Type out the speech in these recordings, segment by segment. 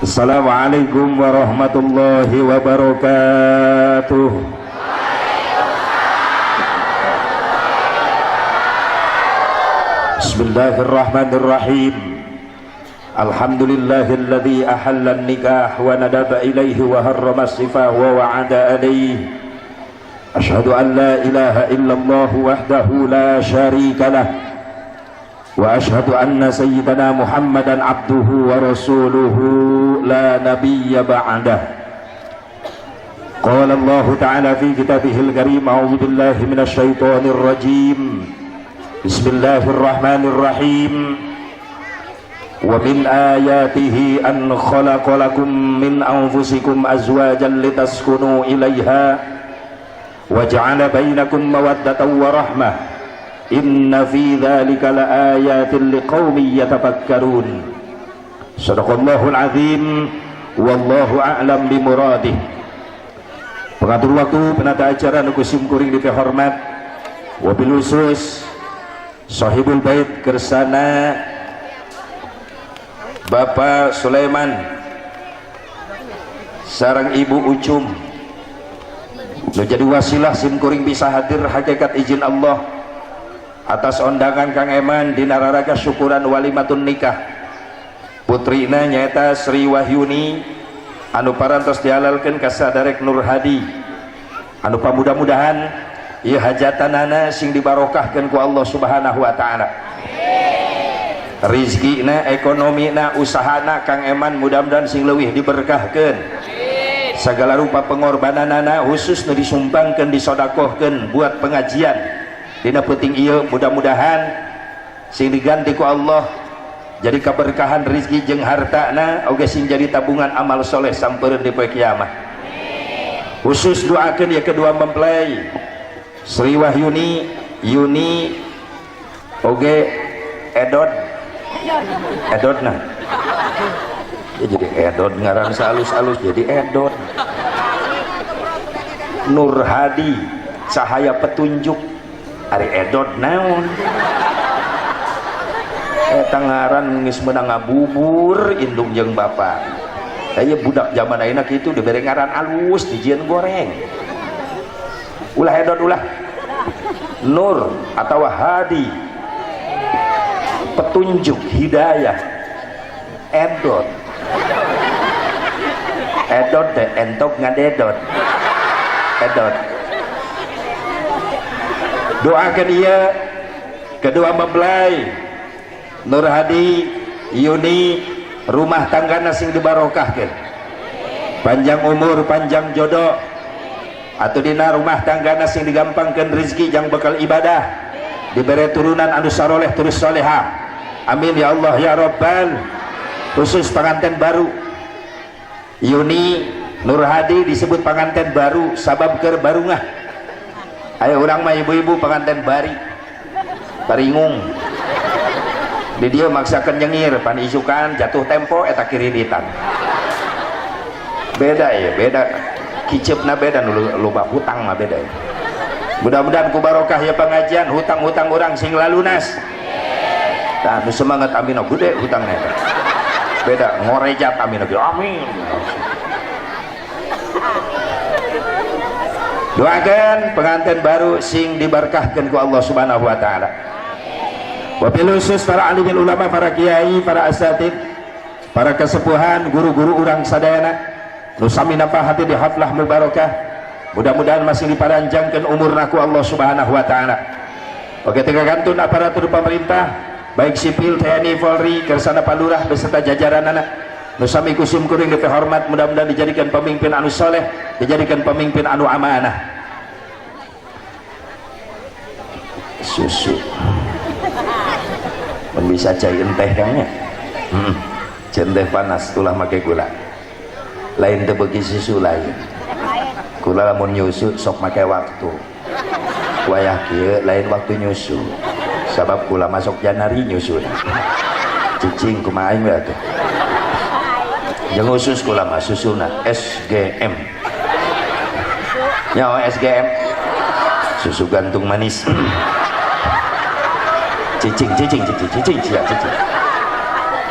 Assalamualaikum warahmatullahi wabarakatuh. Bismillahirrahmanirrahim. Alhamdulillahilladzi ahalla an-nikah wa nadaba ilaihi wa harrama as-sifah wa wa'ada alaihi. Asyhadu an la ilaha illallah wahdahu la syarika lah. Wa asyhadu anna sayyidana Muhammadan abduhu wa rasuluhu la nabiyya ba'dah. Qala Allah ta'ala fi kitabihil karim, a'udzu billahi minasy syaithanir rajim. Bismillahirrahmanirrahim. Wa min ayatihi an khalaqalakum min anfusikum azwajan litaskunu ilaiha wa ja'ala bainakum mawaddatan wa rahmah. Inna fi dzalika laayatin liqaumin yatafakkarun. Shadaqallahul azim, wallahu a'lam bimuradih. Pengatur waktu penata acara nu sim kuring dipihormat, wabil khusus Sahibul Bait kersana Bapak Sulaiman sareng Ibu Ucum nu jadi wasilah sim kuring bisa hadir hakikat izin Allah atas undangan Kang Eman dina raraga syukuran walimatun nikah putrina nyaeta Sri Wahyuni anu parantos dihalalkeun ka saderek Nur Hadi anu pamudah-mudahan ieu hajatanana sing dibarokahkeun ku Allah Subhanahu wa taala. Rizkina, ekonomina, usahana Kang Eman mudah-mudahan sing leuwih diberkahkeun. Segala rupa pengorbananana khusus nu disumbangkeun disodakohkeun buat pengajian dina peuting ieu mudah-mudahan sing diganti ku Allah jadi keberkahan rizki jeung hartana oge sing jadi tabungan amal soleh sampereun di poe kiamat. Khusus doakeun ya kedua mempelai Sri Wahyuni, Yuni oge Edot. Edot nah ya, jadi Edot ngaran salus-alus jadi Edot. Nur Hadi cahaya petunjuk, ari Edot naon eta ngaran geus meunang ngabubur indung jeung bapak. Aya budak zaman ayeuna kitu dibere ngaran alus dijieun goreng. Ulah Edot, ulah. Nur atau Hadi petunjuk hidayah. Edot, Edot deh entok ngadedot. Edot doakan ia kedua mempelai Nur Hadi Yuni rumah tangga sing dibarokahkeun, panjang umur, panjang jodoh, atau dina rumah tangga sing digampangkeun rezeki jang bekal ibadah, diberi turunan anu saroleh terus soleha. Amin ya Allah ya Rabbal. Khusus pengantin baru Yuni Nur Hadi disebut pengantin baru sabab keur barungah. Ayo urang mah ibu-ibu pengantin bari baringung di dia maksakan nyengir pan isukan jatuh tempo eta kiriritan. Beda ya, beda kicepna, beda nu loba hutang mah beda ya. Mudah-mudahan ku barokah ya pengajian hutang-hutang orang sing lalunas. Nah, nu semangat amin gede hutangnya beda ngorejat amin oge amin. Doakan pengantin baru sing diberkahkan ku Allah Subhanahu wa taala. Wabil khusus para alimin ulama, para kiai, para asatid, para kesepuhan, guru-guru urang sadayana nu sami hati di haflah mubarakah, mudah-mudahan masih diparanjangkeun umurna ku Allah Subhanahu wa taala. Oke, tiga kantun aparatur pemerintah baik sipil, TNI, Polri, kersana palurah beserta jajaran anak nu sami ku sim kuring dipihormat, mudah-mudahan dijadikan pemimpin anu soleh, dijadikan pemimpin anu amanah. Susu mun bisa cai enteh kangnya, teh panas ulah make gula, lain teu beuki susu, lain kula lamun nyusu sok make waktu wayah kieu, lain waktu nyusu sabab kula masuk Janari nyusu cicing kumaha aing we atuh. Jeung khusus kula mah susuna SGM nyawa SGM susu gantung manis. Cicing cicing cicing cicing cicing cicing.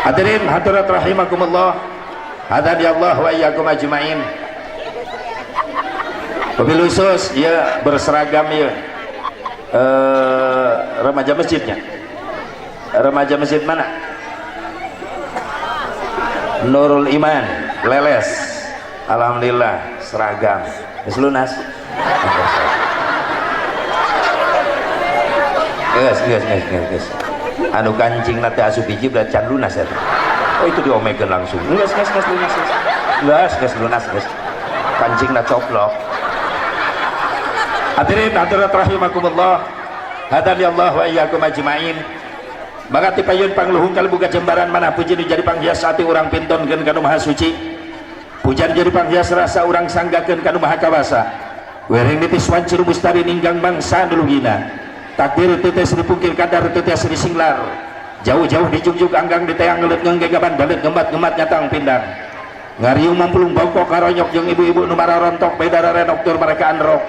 Hadirin hadirat rahimakumullah. Hadani Allah wa iyyakum ajmain. Mobil khusus ya berseragam ya, remaja masjidnya, remaja masjid mana? Nurul Iman Leles. Alhamdulillah seragam geus lunas. Geus geus geus geus geus. Anu kancing teh asup hiji berarti can lunas eta. Oh, itu diomekeun langsung. Geus geus geus lunas geus. Geus geus lunas geus. Kancingna coplok. Hadirin hadirat rahimakumullah. Hadani Allah wa iyyakum ajmain. Maka tipayun pangluhung kalebu jembaran mana puji nu jadi panghias ati urang pintonkeun ka nu Maha Suci. Pujian jadi panghias rasa urang sanggakeun ka nu Maha Kawasa. Wereng nitis wancur mustari ninggang bangsa nulugina. Takdir teu tiasa dipungkir, kadar teu tiasa disinglar. Jauh-jauh dijungjuk anggang diteang ngeuleut ngenggegaban balet ngemat-ngemat nyatang pindang. Ngariung mampulung bongkok karonyok jeung ibu-ibu nu mararontok bedara renok tur mereka anrok.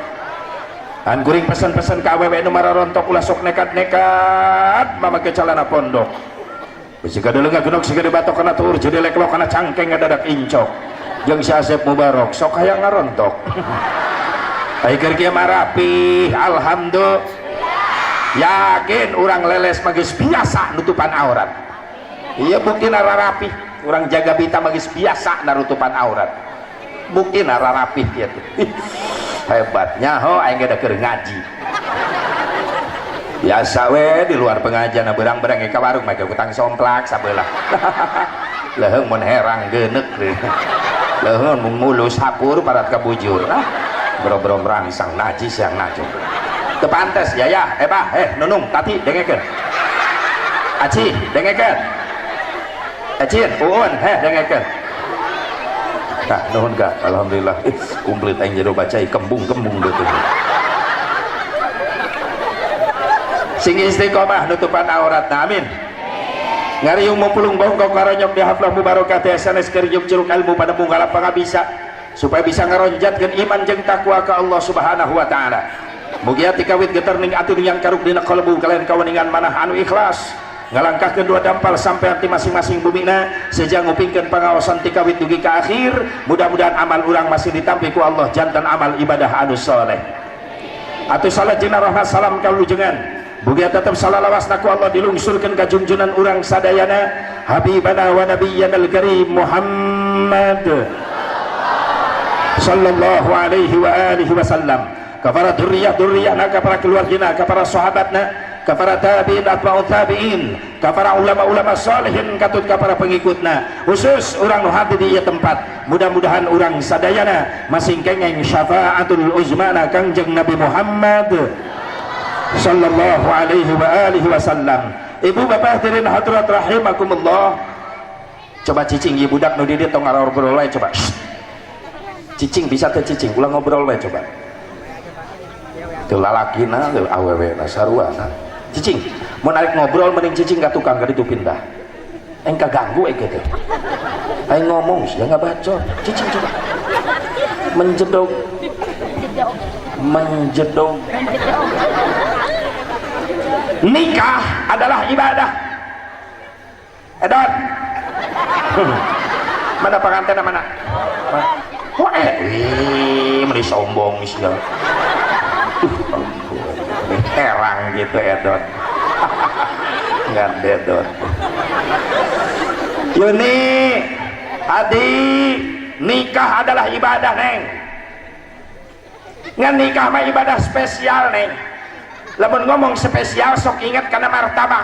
An kuring pesan-pesan ka awewe nu mararontok ulah sok nekat-nekat mamake calana pondok. Bisi kadeuleu ngagenok siga dibatok kana tuur jadi leklok kana cangkeng ngadadak incok. Jeung si Asep Mubarok sok hayang ngarontok. Ai keur kieu mah rapih, alhamdulillah. Yakin urang Leles mah geus biasa nutupan aurat. Iya, buktina rarapih. Urang jaga bita mah geus biasa narutupan aurat. Buktina rarapih kieu teh. Hebatnya ho aing ge da keur ngaji. Biasa we di luar pengajian berang-berang ka warung make kutang somplak sabelah. Leuheung mun herang geuneuk deui. Leuheung mun mulus hakur parat ka bujur. Ah, boro-boro merangsang najis yang najis. Teu pantes ya ya, eh bah, eh Nunung, Tati dengekeun. Aci dengekeun. Acin, Uun, heh dengekeun. Nah, nuhun ka, alhamdulillah. Komplit aing jero baca kembung-kembung gitu. Sing istiqomah nutupan aurat. Nah, amin. Ngariung mumpulung bongkok karonyok di haflah mubarokah teh sanes keur curug ilmu pada munggalap pangabisa supaya bisa ngaronjatkeun iman jeung takwa ka Allah Subhanahu wa taala. Mugia tikawit geter ning ati yang karuk dina kalbu kalian kaweningan manah anu ikhlas ngalangkahkeun dua dampal sampai hati masing-masing bumina sejak ngupingkeun pangaosan tikawit dugi ka akhir. Mudah-mudahan amal urang masih ditampi ku Allah jantan amal ibadah anu soleh. Atuh salat jeung rahmat salam kalujengan mugia tetep salalawasna ku Allah dilungsurkeun ka junjunan urang sadayana habibana wa nabiyyana al-karim Muhammad sallallahu alaihi wa alihi wasallam, kepada durriyah-durriyahna, kepada keluargina, kepada sahabatna, kepada tabi'in atba'ut tabi'in, kepada ulama-ulama salihin katut kepada pengikutna, khusus urang nu hadir di ieu tempat. Mudah-mudahan urang sadayana masing kengeng syafaatul uzmana Kangjeng Nabi Muhammad sallallahu alaihi wa alihi wasallam. Ibu bapak hadirin hadirat rahimakumullah. Coba cicing ieu budak nu di dieu tong ngobrol wae coba. Shh. Cicing bisa teh cicing, ulah ngobrol wae coba. Teu lalakina teu awewena sarua. Cicing, mun arek ngobrol mending cicing ka tukang ka ditu pindah. Aing kaganggu aing teh. Aing ngomong sia ngabacot. Cicing coba. Menjedog. Menjedog. Nikah adalah ibadah. Edon. Mana pengantin mana? Wah, meni sombong sia. Herang gitu Edon. Ngan Edon. Yuni, Adi, nikah adalah ibadah, Neng. Ngan nikah mah ibadah spesial, Neng. Lamun ngomong spesial sok ingat karena martabak.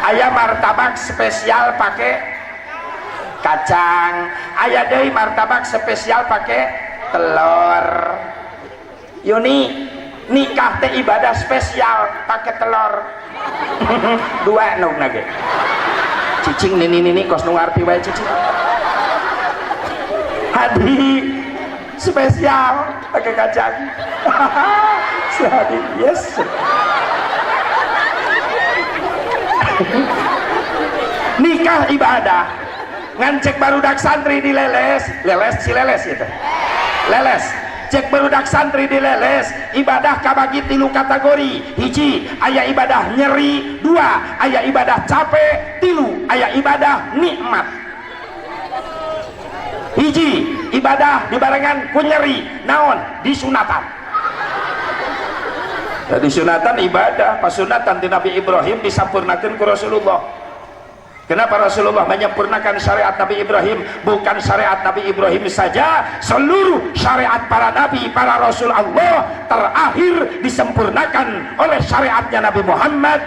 Aya martabak spesial pakai kacang, aya deui martabak spesial pakai telur. Yuni, nikah teh ibadah spesial pakai telur. Dua nu nage. Cicing nini nini kos nu ngarti wae cicing. Hadi spesial pakai kacang. Si Hadi, yes. Nikah ibadah. Ngan cek barudak santri di Leles, Leles si Leles itu. Leles. Cek barudak santri di Leles, ibadah kabagi tilu kategori. Hiji, aya ibadah nyeri, dua, aya ibadah capek, tilu, aya ibadah nikmat. Hiji ibadah dibarengan ku nyeri, naon? Disunatan. Jadi sunatan ibadah, pasunatan di Nabi Ibrahim disampurnakan ku Rasulullah. Kenapa Rasulullah menyempurnakan syariat Nabi Ibrahim? Bukan syariat Nabi Ibrahim saja, seluruh syariat para nabi, para rasul Allah terakhir disempurnakan oleh syariatnya Nabi Muhammad.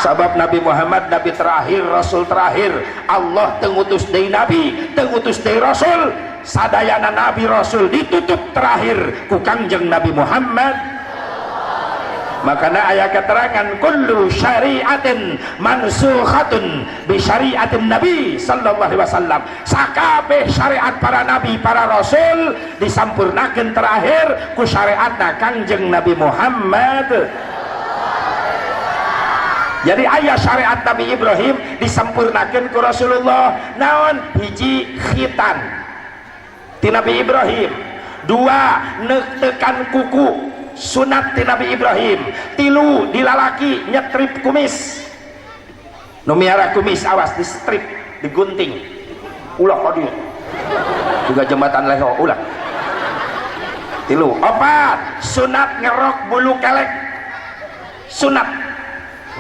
Sabab Nabi Muhammad nabi terakhir, rasul terakhir. Allah teu ngutus deui nabi, teu ngutus deui rasul. Sadayana nabi rasul ditutup terakhir ku Kangjeng Nabi Muhammad. Makanya aya keterangan kullu syariatin mansukhatun bi syariatin nabi sallallahu alaihi wasallam. Sakabeh syariat para nabi, para rasul disampurnakeun terakhir ku syariatna Kangjeng Nabi Muhammad. Jadi aya syariat Nabi Ibrahim disampurnakeun ku Rasulullah. Naon? Hiji, khitan ti Nabi Ibrahim. Dua, neuktekan kuku, sunat ti Nabi Ibrahim. Tilu, dilalaki nyetrip kumis. Nu miara kumis awas di strip, digunting, ulah ka dieu juga jembatan leho, ulah. Tilu. Opat, sunat ngerok bulu kelek, sunat,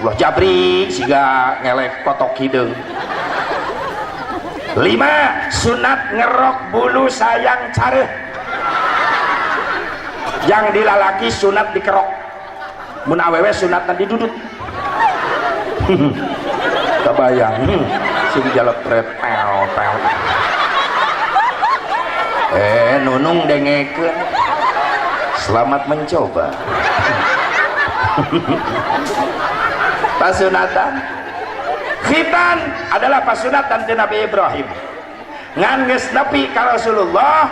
ulah jabrik siga ngelek kotok hideung. Lima, sunat ngerok bulu sayang careuh. Yang dilalaki sunat dikerok, mun awewe sunat didudut. Kebayang sing jalepret pel pel, eh nunung dengekeun, selamat mencoba. Pasunatan khitan adalah pasunatan di Nabi Ibrahim, ngan geus nepi ka Rasulullah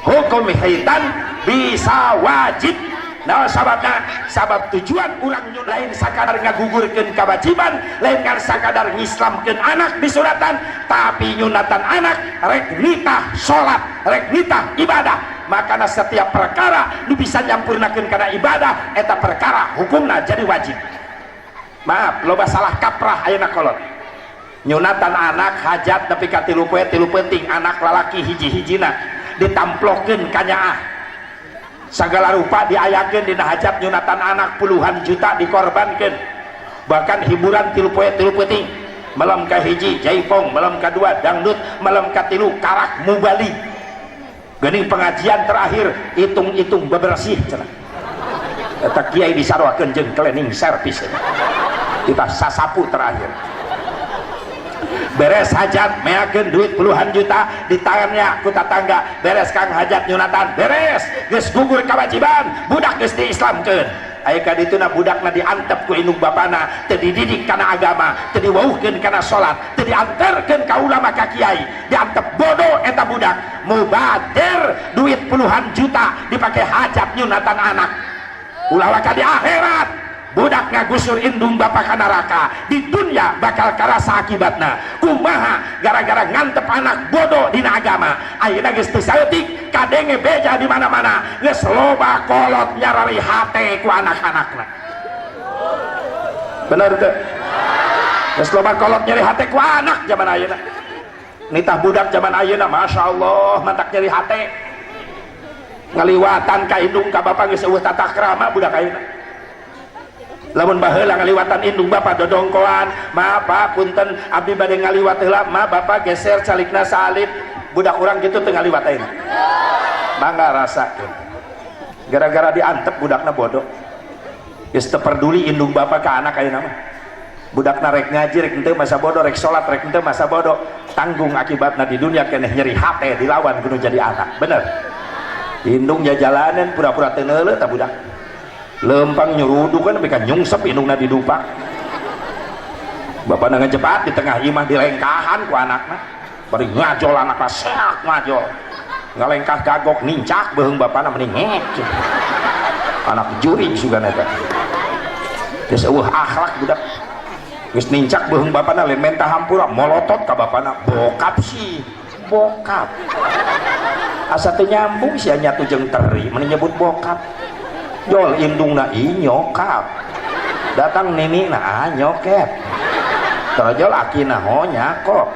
hukum khitan bisa wajib. Nah, sababna, sabab tujuan urang lain sakadar ngagugurkeun kewajiban, lain kan sakadar ngislamkeun anak disunatan, tapi nyunatan anak rek nitah salat, rek nitah ibadah. Makana setiap perkara nu bisa nyampurnakeun kana ibadah, eta perkara hukumna jadi wajib. Maaf, loba salah kaprah ayeuna kolot. Nyunatan anak hajat nepi ka 3 poe 3 peuting, anak lalaki hiji-hijina ditamplokeun ka nyaah, segala rupa diayakeun dina hajat nyunatan anak, puluhan juta dikorbankan, bahkan hiburan 3 poe 3 peuting, malam kahiji jaipong, malam kedua dangdut, malam katilu karak mubali, geuning pengajian terakhir hitung-hitung bebersih cenah. Eta kiai disaruakeun jeung cleaning service, kita sasapu terakhir. Beres hajat meakeun duit puluhan juta di tangannya ku tatangga, beres kang hajat nyunatan, beres, geus gugur kewajiban, budak geus diislamkeun. Aya ka dituna budakna diantep ku indung bapana, teu dididik kana agama, teu diwauhkeun kana salat, teu diantarkeun ka ulama, ka kiai, diantep bodoh eta budak. Mubadir duit puluhan juta dipakai hajat nyunatan anak. Ulah waka di akhirat budak ngagusur indung bapak ka neraka, di dunia bakal karasa akibatna. Kumaha? Gara-gara ngantep anak bodoh dina agama, ayeuna geus teu saeutik kadenge beja di mana-mana, geus loba kolot nyarari hate ku anak-anakna. Bener teu? Geus loba kolot nyeri hate ku anak zaman ayeuna. Nitah budak zaman ayeuna, Masya Allah, mantak nyeri hate. Ngaliwatan ka indung ka bapak geus eueuh tata krama budak ayeuna. Lamun baheula ngaliwatan indung bapak dodongkoan, "Ma, Pak, punten, abdi bade ngaliwat heula, Ma, Bapak, geser calikna salib." Budak urang gitu teu ngaliwat ayeuna. Mangga rasakeun. Gara-gara diantep budakna bodoh, geus teu peduli indung bapak ka anak ayeuna mah. Budakna rek ngaji rek henteu masa bodoh, rek salat rek henteu masa bodoh. Tanggung akibatna di dunia keneh nyeri hate dilawan kudu jadi anak. Bener. Indung jalanan pura-pura teu neuleuh tah budak. Lempang nyuruduk kan nepi ka nyungsep indungna didupak. Bapakna ngejepat di tengah imah dilengkahan ku anakna. Bari ngajol anakna, seak ngajol. Ngalengkah gagok nincak beuheung bapana, mending ngek. Anak jurig sugan eta. Geus eueuh akhlak budak. Geus nincak beuheung bapana lain menta hampura, molotot ka bapana, "Bokap sih, bokap." Asa teu nyambung sia nyatu jeung teri, meni nyebut bokap. Jol indungna, "Ih, nyokap." Datang nini, "Nah, nyokep." Torojol akina honya kok.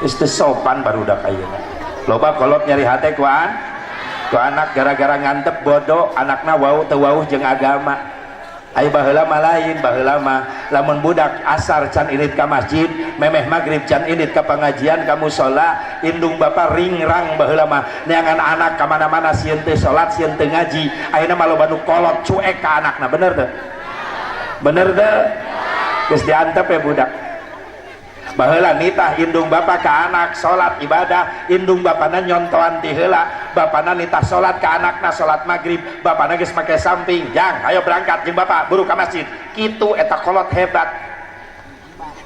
Geus teu sopan barudak ayeuna. Loba kolot nyeri hate ku anak gara-gara ngantep bodoh, anakna wau teu wauh jeung agama. Ayo baheula mah lain, baheula mah lamun budak asar can init ka masjid, memeh magrib can init ka pengajian ka musala, indung bapa ringrang baheula mah neangan anak ka mana-mana sieun teu salat, sieun teu ngaji. Ayeuna mah loba nu kolot cuek ka anakna, bener teu? Bener teu? Geus diantep ya budak. Baheula nitah indung bapa ka anak salat ibadah, indung bapana nyontoan ti heula, bapana nitah salat ka anakna salat magrib, bapana geus make samping, jang ayo berangkat jeung bapak buru ka masjid. Kitu eta kolot hebat.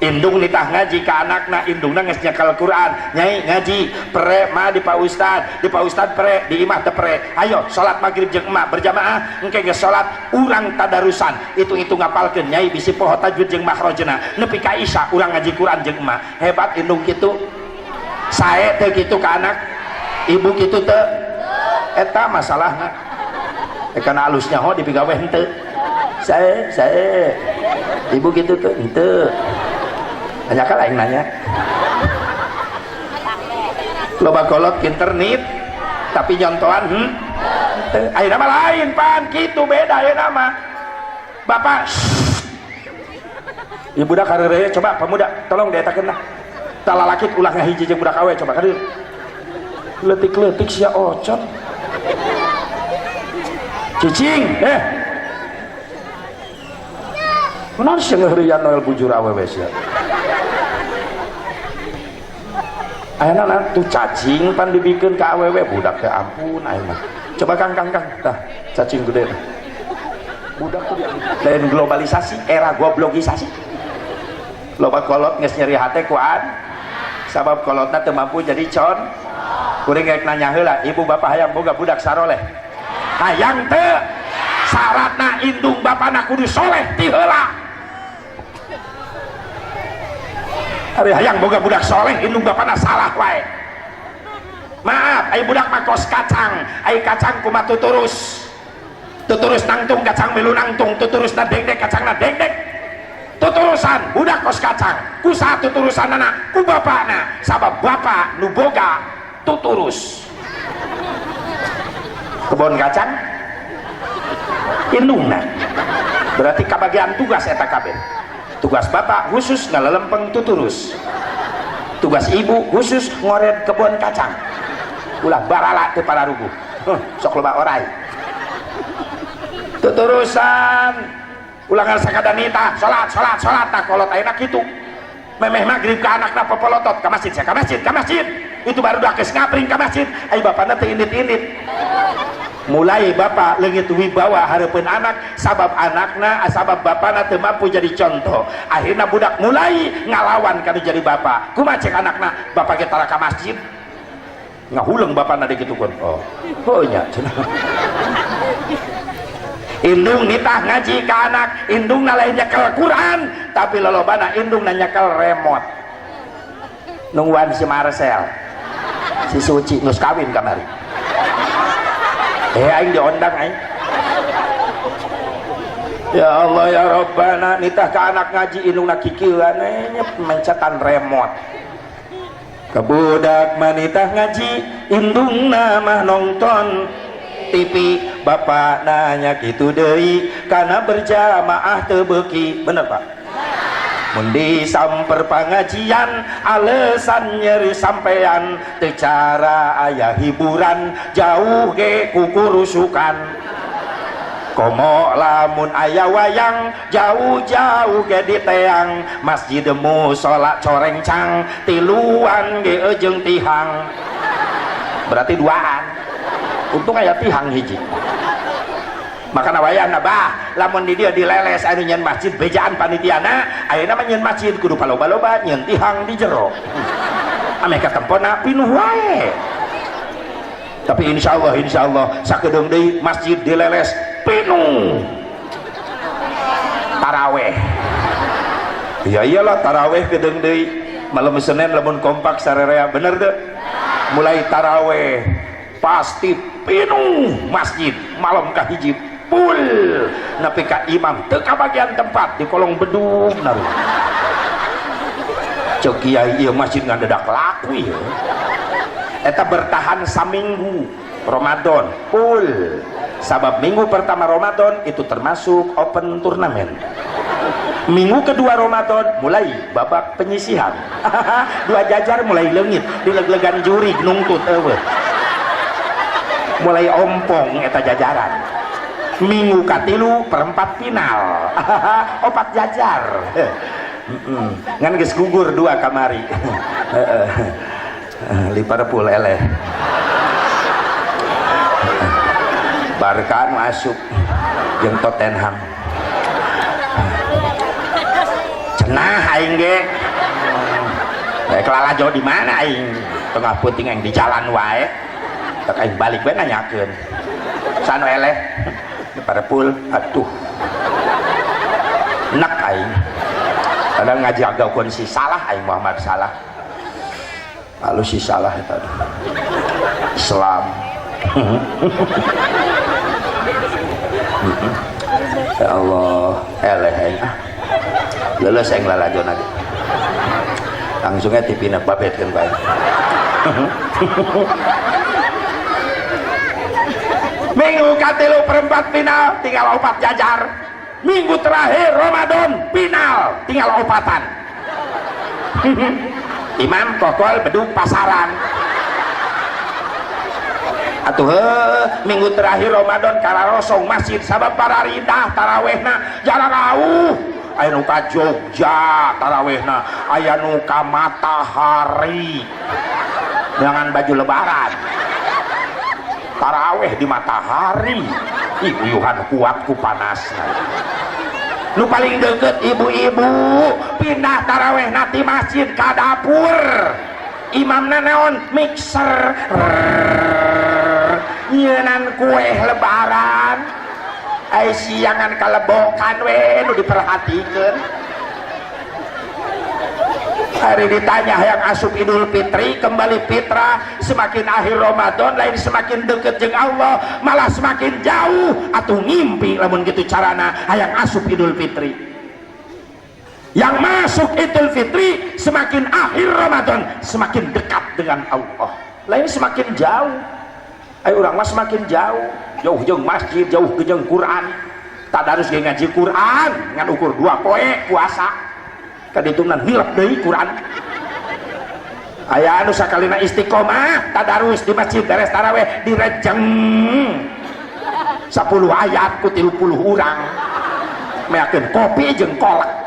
Indung nitah ngaji ka anakna, indungna geus nyekel Quran, nyai ngaji, pre ma di Pak Ustad, di Pak Ustad pre, di imah teu pre. Ayo salat magrib jeung emak berjamaah, engke geus salat urang tadarusan, itu-itu ngapalkeun nyai bisi poho tajwid jeung makhrajna, nepi ka isya urang ngaji Quran jeung emak. Hebat indung kitu. Sae teu kitu ka anak? Ibu kitu teu? Eta masalahna. Kana alusnya ho dipigawe henteu. Sae, sae. Ibu kitu teu? Henteu. Nanya kan aing nanya. Loba kolot pinter nit tapi nyontoan ayeuna mah lain pan kitu beda ayeuna mah. Bapak ieu budak hareureuy coba pemuda tolong dietakeun lah. Tah lalaki ulah ngahiji jeung budak awe coba ka dieu. Leutik-leutik sia ocon. Cicing eh. Kunaon sia ngeureuyeuan Noel bujur awewe sia. Ayeuna tuh cacing pan dibikeun ka awewe budak teh ampun aing mah. Coba kang kang kang tah cacing gede tah. Budak tuh lain globalisasi, era goblogisasi. Loba kolot geus nyeri hate ku an. Sabab kolotna teu mampu jadi con. Kuring rek nanya heula, ibu bapak hayang boga budak saroleh? Hayang teu? Syaratna indung bapana kudu soleh ti heula. Ari hayang boga budak soleh indung bapana salah wae. Maaf, ai budak mah kos kacang, ai kacang kumaha tuturus. Tuturus nangtung kacang milu nangtung, tuturusna dengdek kacangna dengdek. Tuturusan budak kos kacang, ku saha tuturusanana? Ku bapana. Sabab bapa nu boga tuturus. Kebon kacang indungna. Berarti kabagian tugas eta kabeh. Tugas bapak khusus ngalelempeng tuturus, tugas ibu khusus ngoret kebun kacang, ulah barala teu pararuguh, sok loba orai tuturusan, ulah ngarasa nita salat salat salat tah kolot ayeuna kitu memeh magrib ka anakna popolotot ka masjid ka masjid ka masjid, itu baru dah geus ngapring ka masjid, ai bapana teu indit-indit. Mulai bapak leungit wibawa hareupeun anak sabab anakna sabab bapana teu mampu jadi contoh. Akhirna budak mulai ngalawan kana jadi bapak. Kumaha cek anakna? Bapak ge tara ka masjid. Ngahuleng bapana dikitukeun. Oh, heuh nya cenah. Indung nitah ngaji ka anak, indungna lain nyekel Quran, tapi lolobana indungna nyekel remote. Nungguan si Marcel. Si Suci geus kawin kamari. Aing diondang aing. Ya Allah ya Rabbana, nitah ka anak ngaji indungna kikieuan mencetan remote. Kebudak manitah ngaji indungna mah nonton TV, bapak nanya kitu deui kana berjamaah teu beuki. Bener Pak? Mun disamper pangajian alasan nyeri sampean teu cara aya hiburan jauh ge kukurusukan. Komo lamun aya wayang jauh-jauh ge diteang masjid musala corencang tiluan ge jeung tihang. Berarti duaan. Untung aya tihang hiji. Makana wayahna bah lamun di dieu dileles anu nyeun masjid bejaan panitiana ayeuna mah nyeun masjid kudu paloba-loba nyeun tihang di jero. Ameh katempona pinuh wae. Tapi insyaallah sakedeung deui masjid dileles pinuh. Taraweh. Ya iyalah taraweh kedeung deui malam Senin lamun kompak sarerea bener teu? Mulai taraweh pasti pinuh masjid malam kahiji full nepi ka imam teu kabagian tempat di kolong bedug naruh. Cek kiai, ieu masjid ngadedak laku ieu. Eta bertahan saminggu Ramadan full, sabab minggu pertama Ramadan itu termasuk open turnamen. Minggu kedua Ramadan mulai babak penyisihan, dua jajar mulai leungit, dileg-legan jurig nungtut euweuh, mulai ompong eta jajaran. Minggu katilu perempat final, opat jajar ngan geus gugur dua kamari, Liverpool eleh, Barca masuk jeung Tottenham. Cenah aing ge rek lalajo di mana aing tengah peuting, aing di jalan wae tak aing balik we nanyakeun sanu eleh Liverpool. Aduh, nek aing kadang ngajagakeun si Salah aing, Muhammad Salah, lalu si Salah eta Islam. Ya Allah, eleh aing, ah leuleus aing lalajo lagi, langsungnya TV na babetkeun bae. Minggu katilu perempat final, tinggal opat jajar. Minggu terakhir Ramadan final, tinggal opatan. Imam kokol beduk pasaran atuh. Minggu terakhir Ramadan kararosong masjid sabab para rindah tarawehna jararauh. Aya nu ka Jogja tarawehna, aya nu ka Matahari dengan baju lebaran taraweh di Matahari. Ih, uyuhan kuat ku panasna. Nu paling deket ibu-ibu pindah taraweh nanti masjid ka dapur. Imamna naon? Mixer, nyienan kue lebaran. Ai siangan kalebokan we nu diperhatikeun. Hari ditanya yang asup Idul Fitri kembali fitrah, semakin akhir Ramadan lain semakin deket jeung Allah, malah semakin jauh. Atuh ngimpi lamun gitu carana. Hayang asup Idul Fitri, yang masuk Idul Fitri semakin akhir Ramadan semakin dekat dengan Allah, lain semakin jauh. Ayo urang mah semakin jauh, jauh jeung masjid, jauh ke jeung Quran. Tadarus ge ngaji Quran ngan ukur 2 poe puasa, kadituna hilap deui Quran. Aya anu sakalina istiqomah tadarus di masjid, beres taraweh direjeng 10 ayat ku 30 urang, meakeun kopi jeung kolak.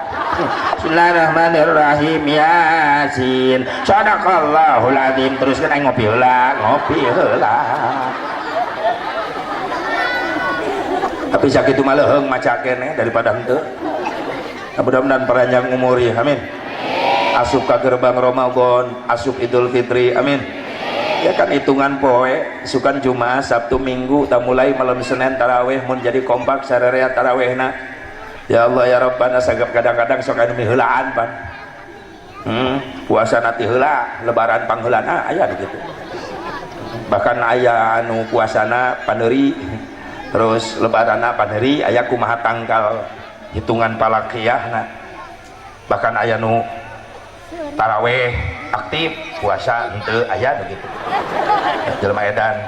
Bismillahirrahmanirrahim, Yasin, sadaqallahul azim. Terus kan aing ngopi heula, ngopi heula. Tapi sakitu mah leuheung maca keneh daripada henteu. Mudah-mudahan panjang umur ya, amin. Asup ka gerbang Ramadan, asup Idul Fitri, amin. Ya kan hitungan poe, sukan Jumat, Sabtu, Minggu, tak mulai malam Senin taraweh mun jadi kompak sararea tarawehna. Ya Allah ya Rabbana, sagap kadang-kadang sok anu miheulaan pan. Puasa nanti heula, lebaran pangheulana aya nu kitu. Bahkan aya anu puasana paneuri, terus lebaranna paneuri, aya kumaha tanggal hitungan palakiyahna. Bahkan aya nu taraweh aktif, puasa henteu, aya nu kitu. Jelema edan.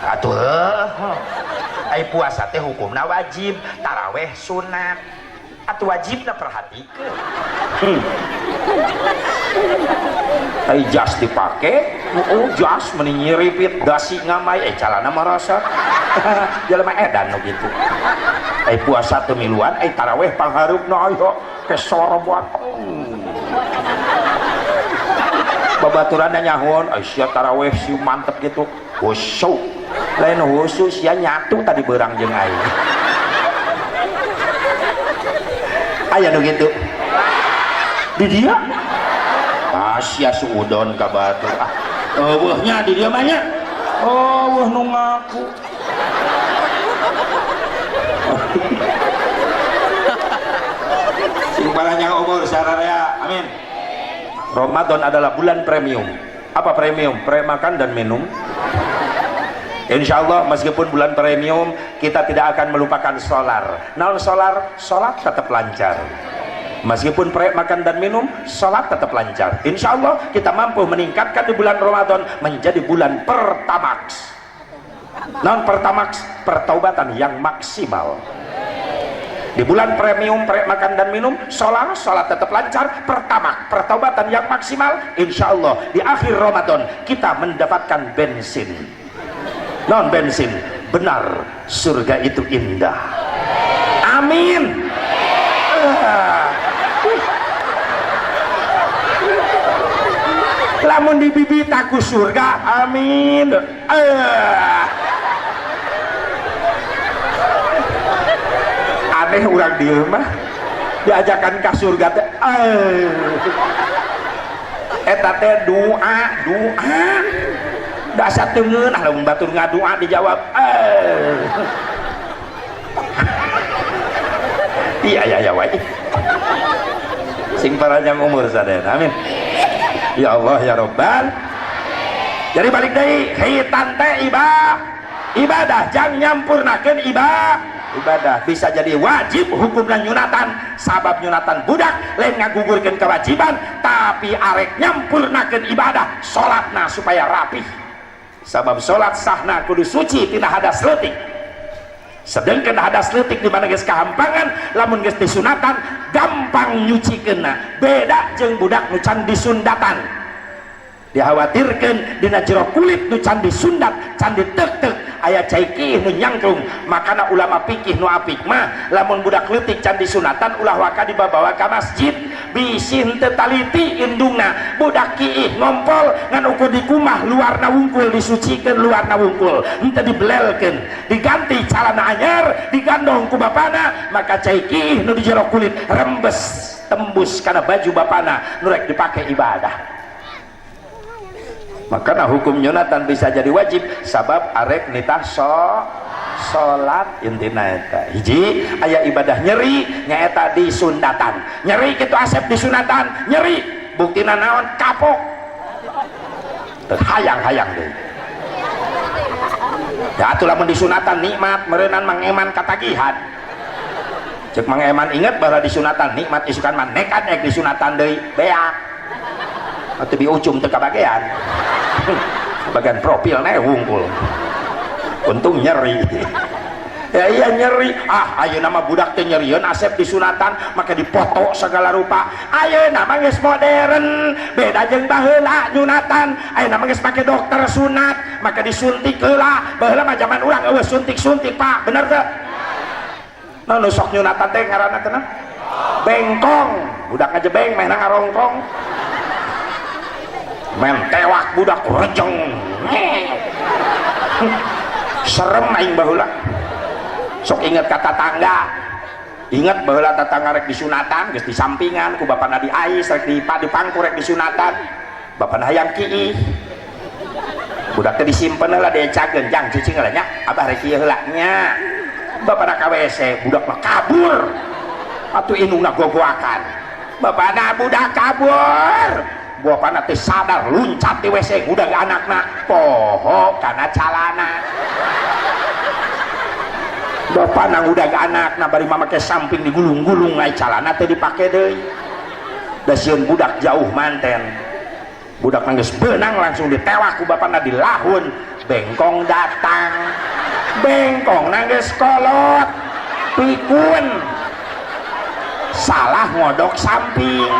Atuh ai puasa teh hukumna wajib, taraweh sunat. Atuh wajibna perhatikeun. Ai jas dipake, oh jas meni nyiripit, dasi ngamai, calana marasa. Jelema edan nu kitu. Ai puasa teu miluan, ai taraweh panghareupna aya kesorobot. Babaturanna nyahoan, ai sia taraweh si mantep gitu. Khusyuk. Lain khusus sia nyatu tadi beurang jeung aing. Aya nu kitu. Di dia? Ah sia suudon ka batur. Ah eueuh nya di dieu mah nya. Eueuh nu ngaku. Sing panjang umur sararea, amin. Ramadan adalah bulan premium. Apa premium? Pre makan dan minum. Insya Allah meskipun bulan premium kita tidak akan melupakan solar. Naon solar? Solat tetap lancar. Meskipun proyek makan dan minum, sholat tetap lancar. Insya Allah kita mampu meningkatkan di bulan Ramadan menjadi bulan pertamax. Non pertamax, pertaubatan yang maksimal. Di bulan premium proyek makan dan minum, sholat tetap lancar, pertamax, pertaubatan yang maksimal. Insya Allah di akhir Ramadan kita mendapatkan bensin. Non bensin, benar surga itu indah. Amin. Lamun dibibit aku surga, amin. Aneh urang dieu mah diajakan ka surga teh. Eta teh doa, doa. Dasar teu ngeunah lamun batur ngadoa dijawab. Iya ya ya wae. Sing panjang umur sadayana. Amin. Ya Allah ya Rabbal. Jadi balik deui, khitan teh ibadah, jang nyampurnakeun ibadah. Bisa jadi wajib hukumna nyunatan, sabab nyunatan budak lain ngagugurkeun kewajiban, tapi arek nyampurnakeun ibadah salatna supaya rapih. Sabab salat sahna kudu suci tina hadas leutik. Sedangkan hadas leutik di mana geus kahampangan, lamun geus disunatan gampang nyucikeunna. Beda jeung budak nu can disundatan. Dikhawatirkeun dina jero kulit nu can disundat, can diteuk-teuk aya cai kiih nu nyangklung. Makana ulama fikih nu apik mah lamun budak leutik can disunatan ulah waka dibabawa ka masjid, bisi henteu taliti indungna. Budak kiih ngompol ngan ukur dikumah luarna wungkul, disucikeun luarna wungkul, henteu dibelelkeun, diganti calana anyar, digandong ku bapana, maka cai kiih nu di jero kulit rembes tembus kana baju bapana nu rek dipake ibadah. Makana hukum nyunatan bisa jadi wajib sabab arek nitah salat intina eta. Hiji aya ibadah nyeri nyaeta disundatan. Nyeri kitu asep disunatan, nyeri buktina naon kapok. Teu hayang-hayang deui. Ya atuh lamun disunatan nikmat meureunnan Mang Eman katagihan. Ceuk Mang Eman inget bahwa disunatan nikmat, isukan mah nekat ek disunatan deui beak. Atuh diucum teu kabagean. Bagian profil nih wungkul. Untung nyeri. Ya iya nyeri. Ah ayeuna mah budak teh nyerieun asep disunatan make dipoto segala rupa. Ayeuna mah geus modern, beda jeung baheula nyunatan. Ayeuna mah geus make dokter sunat, make disuntik heula. Baheula mah zaman urang eueuh suntik-suntik, Pak. Bener teu? Nah nu sok nyunatan teh ngaranna teh bengkong. Budak ngajebeng mehna ngarongkong. Men tewak budak rejeng. Serem aing baheula. Sok inget ka tatangga. Inget baheula tatangga rek disunatan geus disampingan ku bapana diais rek dipangku rek disunatan. Bapana hayang kiih. Budak teh disimpen heula diecakeun, jang cicing heula nya, abah rek ieu heula nya. Bapana ka WC, budak mah kabur. Atuh indungna gogoakan. Bapana budak kabur. Bapana teh sadar luncat di WC udah anakna poho kana calana. Bapana udah anakna bari make samping digulung-gulung ai calana teh dipake deui. Da sieun budak jauh manten. Budak geus beunang langsung ditewak ku bapana dilahun. Bengkong datang. Bengkong geus kolot. Pikun. Salah ngodok samping.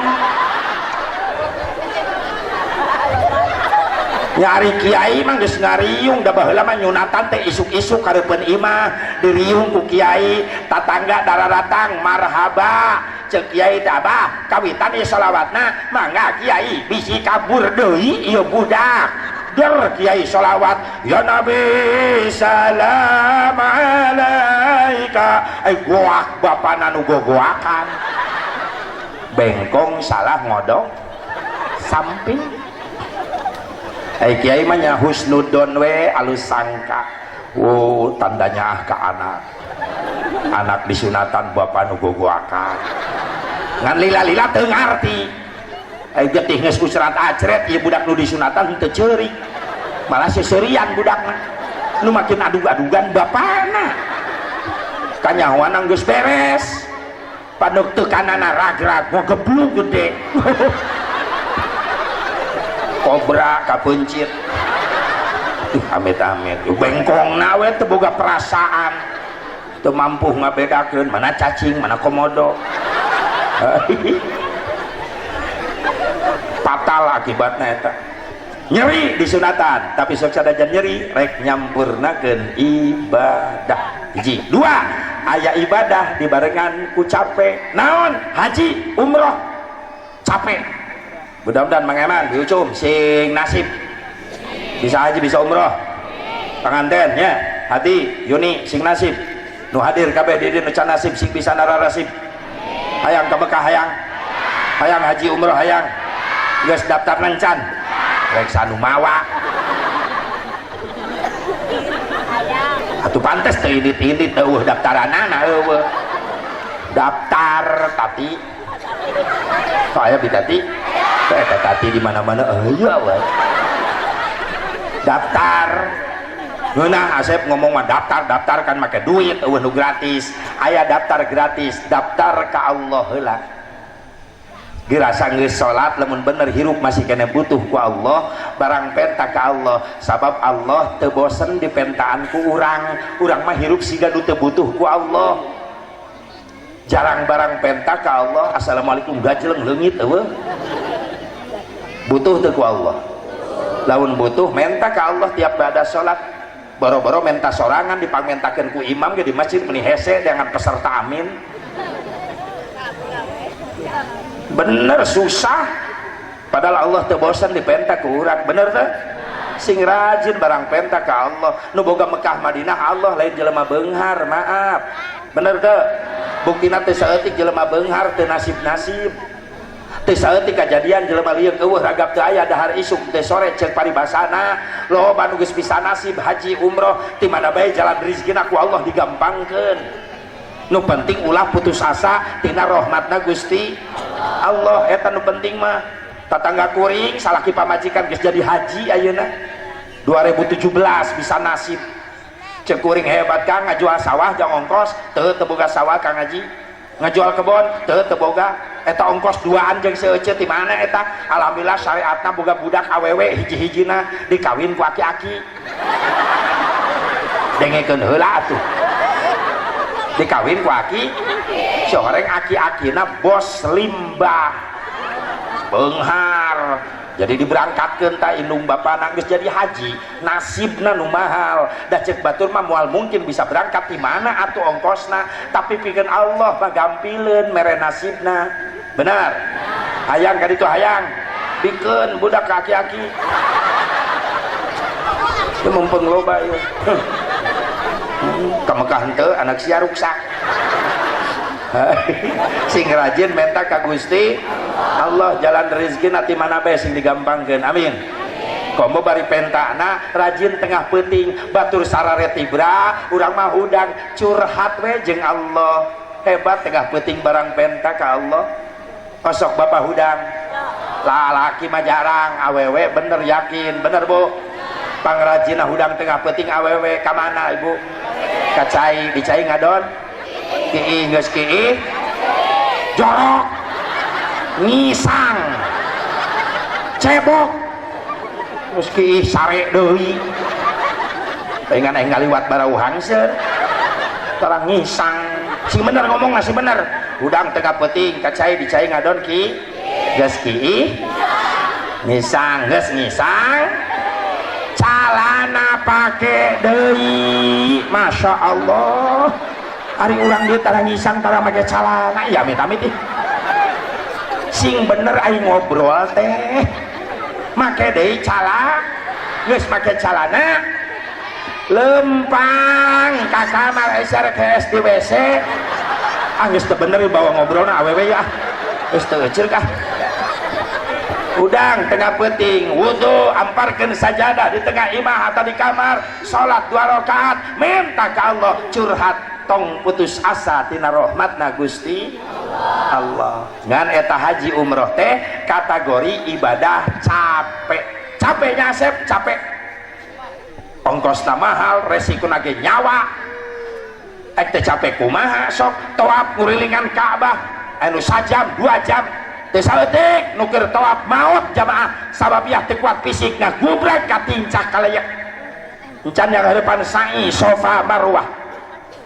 Nyari kiai mah geus ngariung da baheula mah nyunatan teh isuk-isuk kareupeun imah diriung ku kiai, tatangga dararatang marhaba. Ceuk kiai teh abah kawitan ieu salawatna mangga kiai bisi kabur deui ieu budak. Der kiai salawat ya nabi salam alaika. Ai goak bapana nu gogoakan. Bengkong salah ngodok samping. Ai kiai mah nya husnudon we alus sangka. Oh, tandanya ah ka anak. Anak disunatan bapa nu gogoakan. Ngan lila-lila teu ngarti. Ai getih geus ku serat acret ieu budak nu disunatan henteu ceurik. Malah seserian budakna. Nu makin adug-adugan bapana. Kanyahoan geus beres. Panuk tekanana ragrag ngogeblug gede. Kobra kapencit. Ih, amit-amit. Bengkongna we teu boga perasaan. Teu mampu ngabedakeun mana cacing, mana komodo. Fatal akibatna eta. Nyeri disunatan, tapi sok sadajan nyeri rek nyampurnakeun ibadah. Hiji, dua, aya ibadah dibarengan ku capek. Naon? Haji, umroh. Capek. Mudah-mudahan Mang Eman diucum sing nasib. Bisa haji, bisa umroh. Panganten ya, hati Yuni sing nasib. Nu hadir kabeh di dieu nu can nasib sing bisa nararasib. Hayang ka Mekah hayang. Hayang haji umroh hayang. Geus daftar encan. Rek sanu mawa. Atuh pantes teu indit-indit eueuh daftaranana eueuh. Daftar tati. Saya bitati. Eta tati di mana-mana eueuh we. Daftar. Ngeunah Asep ngomong mah daftar, daftar kan make duit eueuh nu gratis. Aya daftar gratis, daftar ka Allah heula. Gerasa geus salat lamun bener hirup masih kena butuh ku Allah, barang penta ka Allah, sabab Allah teu bosen dipentaan ku urang. Urang mah hirup siga nu teu butuh ku Allah. Jarang barang penta ka Allah, assalamualaikum gajleng leungit eueuh. Butuh teu ku Allah. Lamun butuh menta ka Allah tiap bada salat. Boro-boro menta sorangan dipangmentakeun ku imam ge di masjid meni hese dengan peserta amin. Bener susah, padahal Allah teu bosan dipenta ku urang, bener teu? Sing rajin barang penta ka Allah. Nu boga Mekah Madinah Allah lain jelema beunghar, maaf. Bener teu? Buktina teu saeutik jelema beunghar teu nasib-nasib. Teu saeutik kajadian jelema lieuk eueuh ragap teu aya dahar isuk teu sore ceuk paribasana. Loba nu geus bisa nasib haji umroh ti mana bae jalan rezekina ku Allah digampangkeun. Nu penting ulah putus asa tina rahmatna Gusti Allah, eta nu penting mah. Tatangga kuring salaki pamajikan geus jadi haji ayeuna 2017 bisa nasib. Ceuk kuring hebat Kang, ngajual sawah jang ongkos teu teu boga sawah Kang Haji, ngajual kebon teu teu boga, eta ongkos duaan jeung seeuceut ti mana eta. Alhamdulillah syariatna boga budak awewe hiji-hijina dikawin ku aki-aki. Dengekeun heula atuh. Dikawin ku aki, sehoreng aki-akina bos limbah beunghar. Jadi diberangkatkeun ta indung bapana geus jadi haji, nasibna nu mahal. Da ceuk batur mah moal mungkin bisa berangkat di mana atuh ongkosna, tapi pikeun Allah mah gampileun mere nasibna. Benar? Hayang ka ditu hayang. Bikeun budak ka aki-aki. Teu mumpung loba ieu. Ka Mekah henteu anak sia ruksak. Sing rajin menta ka Gusti Allah jalan rezeki ti mana bae sing digampangkeun. Amin. Komo bari pentana rajin tengah peuting batur sarare tibra urang mah hudang curhat we jeung Allah. Hebat tengah peuting barang penta ka Allah. Osok bapak hudang. Lalaki mah jarang, awewe bener yakin, bener Bu. Pangrajina hudang tengah peuting awewe ka mana Ibu? Ka cai, di cai ngadon. Kiih geus kiih. Jorok. Ngisang. Cebok. Terus kiih sare deui. Pengen aing ngaliwat barau hangseun. Tarang ngisang. Sing bener ngomong sing bener. Hudang tengah peuting ka cai di cai ngadon ki. Geus kiih. Ngisang, geus ngisang. Calana pake deui. Masya Allah. Ari urang dieu tara ngisang tara make calana. Ya amit-amit ih. Sing bener aing ngobrol teh. Make deui cala, geus make calana lempang ka kamar SR ke SD WC. Ah geus teu bener bawa ngobrolna awewe ya. Geus teu euceuk ah. Udang tengah peuting wudu amparkeun sajadah di tengah imah atau di kamar, salat 2 rakaat minta ka Allah, curhat tong putus asa tina rahmatna Gusti Allah. Ngan eta haji umroh teh kategori ibadah capek. Capeknya Asep, capek. Ongkosna mahal, resiko nage nyawa. Ek teh capek kumaha sok tawaf ngurilingan Ka'bah anu sajam 2 jam teu saeutik nu keur tawaf maot jamaah, sabab yah teu kuat fisik, ngagubrag katincak kaleyek encan yang harapan sa'i Sofa Marwah.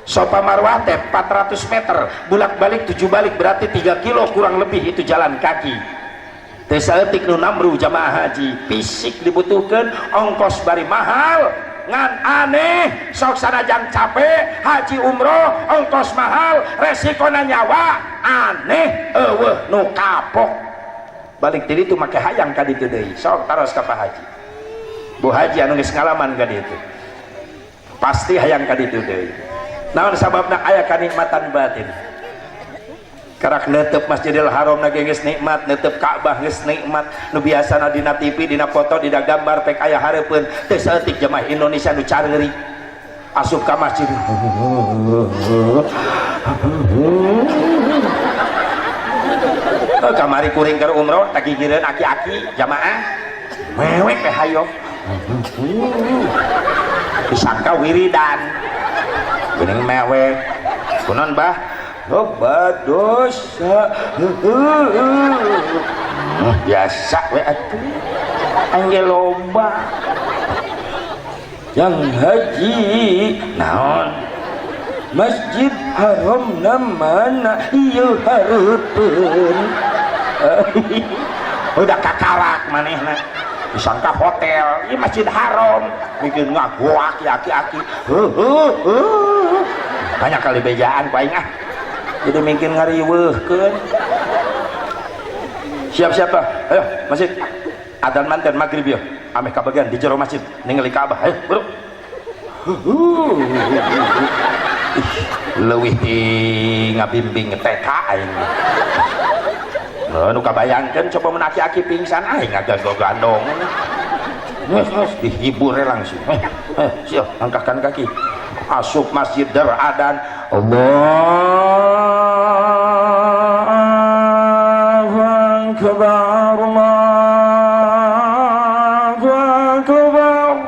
Sofa Marwah teh 400 meter bulak-balik 7 balik, berarti 3 kilo kurang lebih itu jalan kaki. Teu saeutik nu namru jamaah haji. Fisik dibutuhkan, ongkos bari mahal. Ngan aneh, sok sanajan capek haji umroh, ongkos mahal, resikona nyawa, aneh euweuh nu kapok balik ti ditu make hayang ka ditu deui. Sok taros ka Pak Haji, Bu Haji anu geus ngalaman ka ditu, pasti hayang ka ditu deui. Naon sababna? Aya kanikmatan batin. Karak netep Masjidil Haram na geus nikmat, netep Ka'bah geus nikmat. Nu biasana dina TV, dina foto, dina gambar, pek aya hareupeun. Teu saeutik jemaah Indonesia nu careuri asup ka masjid. Oh, kamari kuring keur umroh tagigireun aki-aki jamaah mewek teh hayo, disangka wiridan geuning mewek. Kunaon, Bah? Loba dosa. Biasa we atuh, aing ge loba. Yang haji, naon Masjid Haram na mana? Ieu hareupeun. Udah kakalak manehna, disangka hotel. Ieu Masjid Haram, bikin ngagoak ya aki-aki. Banyak kali bejaan ku aing ah, jadi mungkin ngariweuhkeun. Siap-siap lah, ayo masjid, adan manten maghrib ya, ameh kabagian di jero masjid ningali Ka'bah. Ayo bro. Ih, leuwih ti ngabimbing TK aing. Nu kabayangkeun coba mun aki-aki pingsan, aing ngagandong. Geus geus dihibur langsung. Eh, eh, siap, angkatkan kaki. Asup masjid der adan, Allahu Akbar, Allahu Akbar.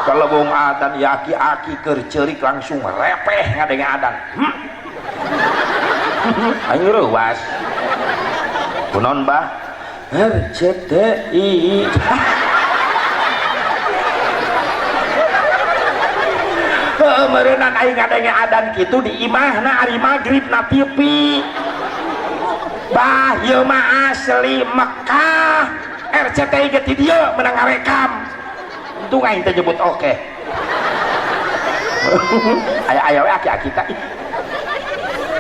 Kalau bung adan ya aki-aki keur ceurik langsung repeh ngadenge adan. Aing reuwas. Kunaon, Bah? RCTI. Meureunan aing ngadenge adan kitu di imahna ari magrib na TV. Bah, ieu mah asli Mekah. RCTI ge ti dieu menang ngarekam. Untung aing teh nyebut oke. Aya-aya we aki-aki teh.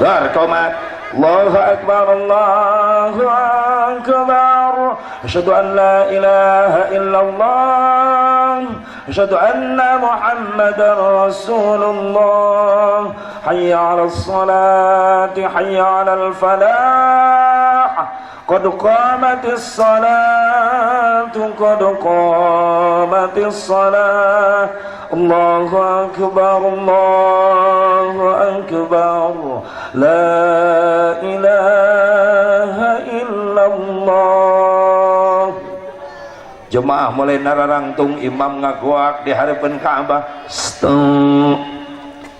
Bar qomat. Allahu Akbar, Allahu Akbar. Asyhadu an la ilaha illallah. Asyhadu anna Muhammadar Rasulullah. Hayya 'alas salati, hayya 'alal falah. Qad qamatis salatu, qad qamatis salah. Allahu Akbar, Allahu Akbar. La ilaha illallah. Jemaah mulai nararangtung, imam ngagoak di hadapan Ka'bah. Stop.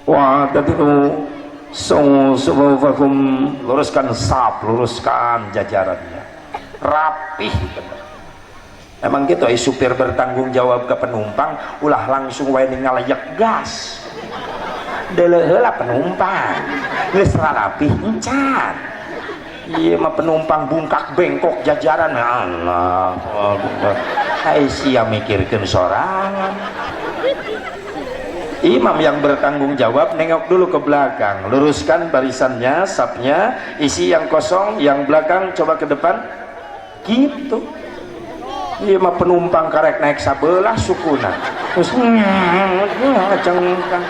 Wa tadiru sufufakum, luruskan saf, luruskan jajarannya rapih bener. Emang gitu eh, supir bertanggung jawab ke penumpang, ulah langsung wae ngalejek gas. Deuleu heula penumpang geus rapih encan. Ieu mah penumpang bungkak bengkok jajaran. Allah Akbar, ai sia mikirkeun sorangan. Imam yang bertanggung jawab nengok dulu ke belakang, luruskan barisannya, sapnya, isi yang kosong, yang belakang coba ke depan, gitu. Iya mah penumpang karek naik sabelah sukuna, terus ngacengkang.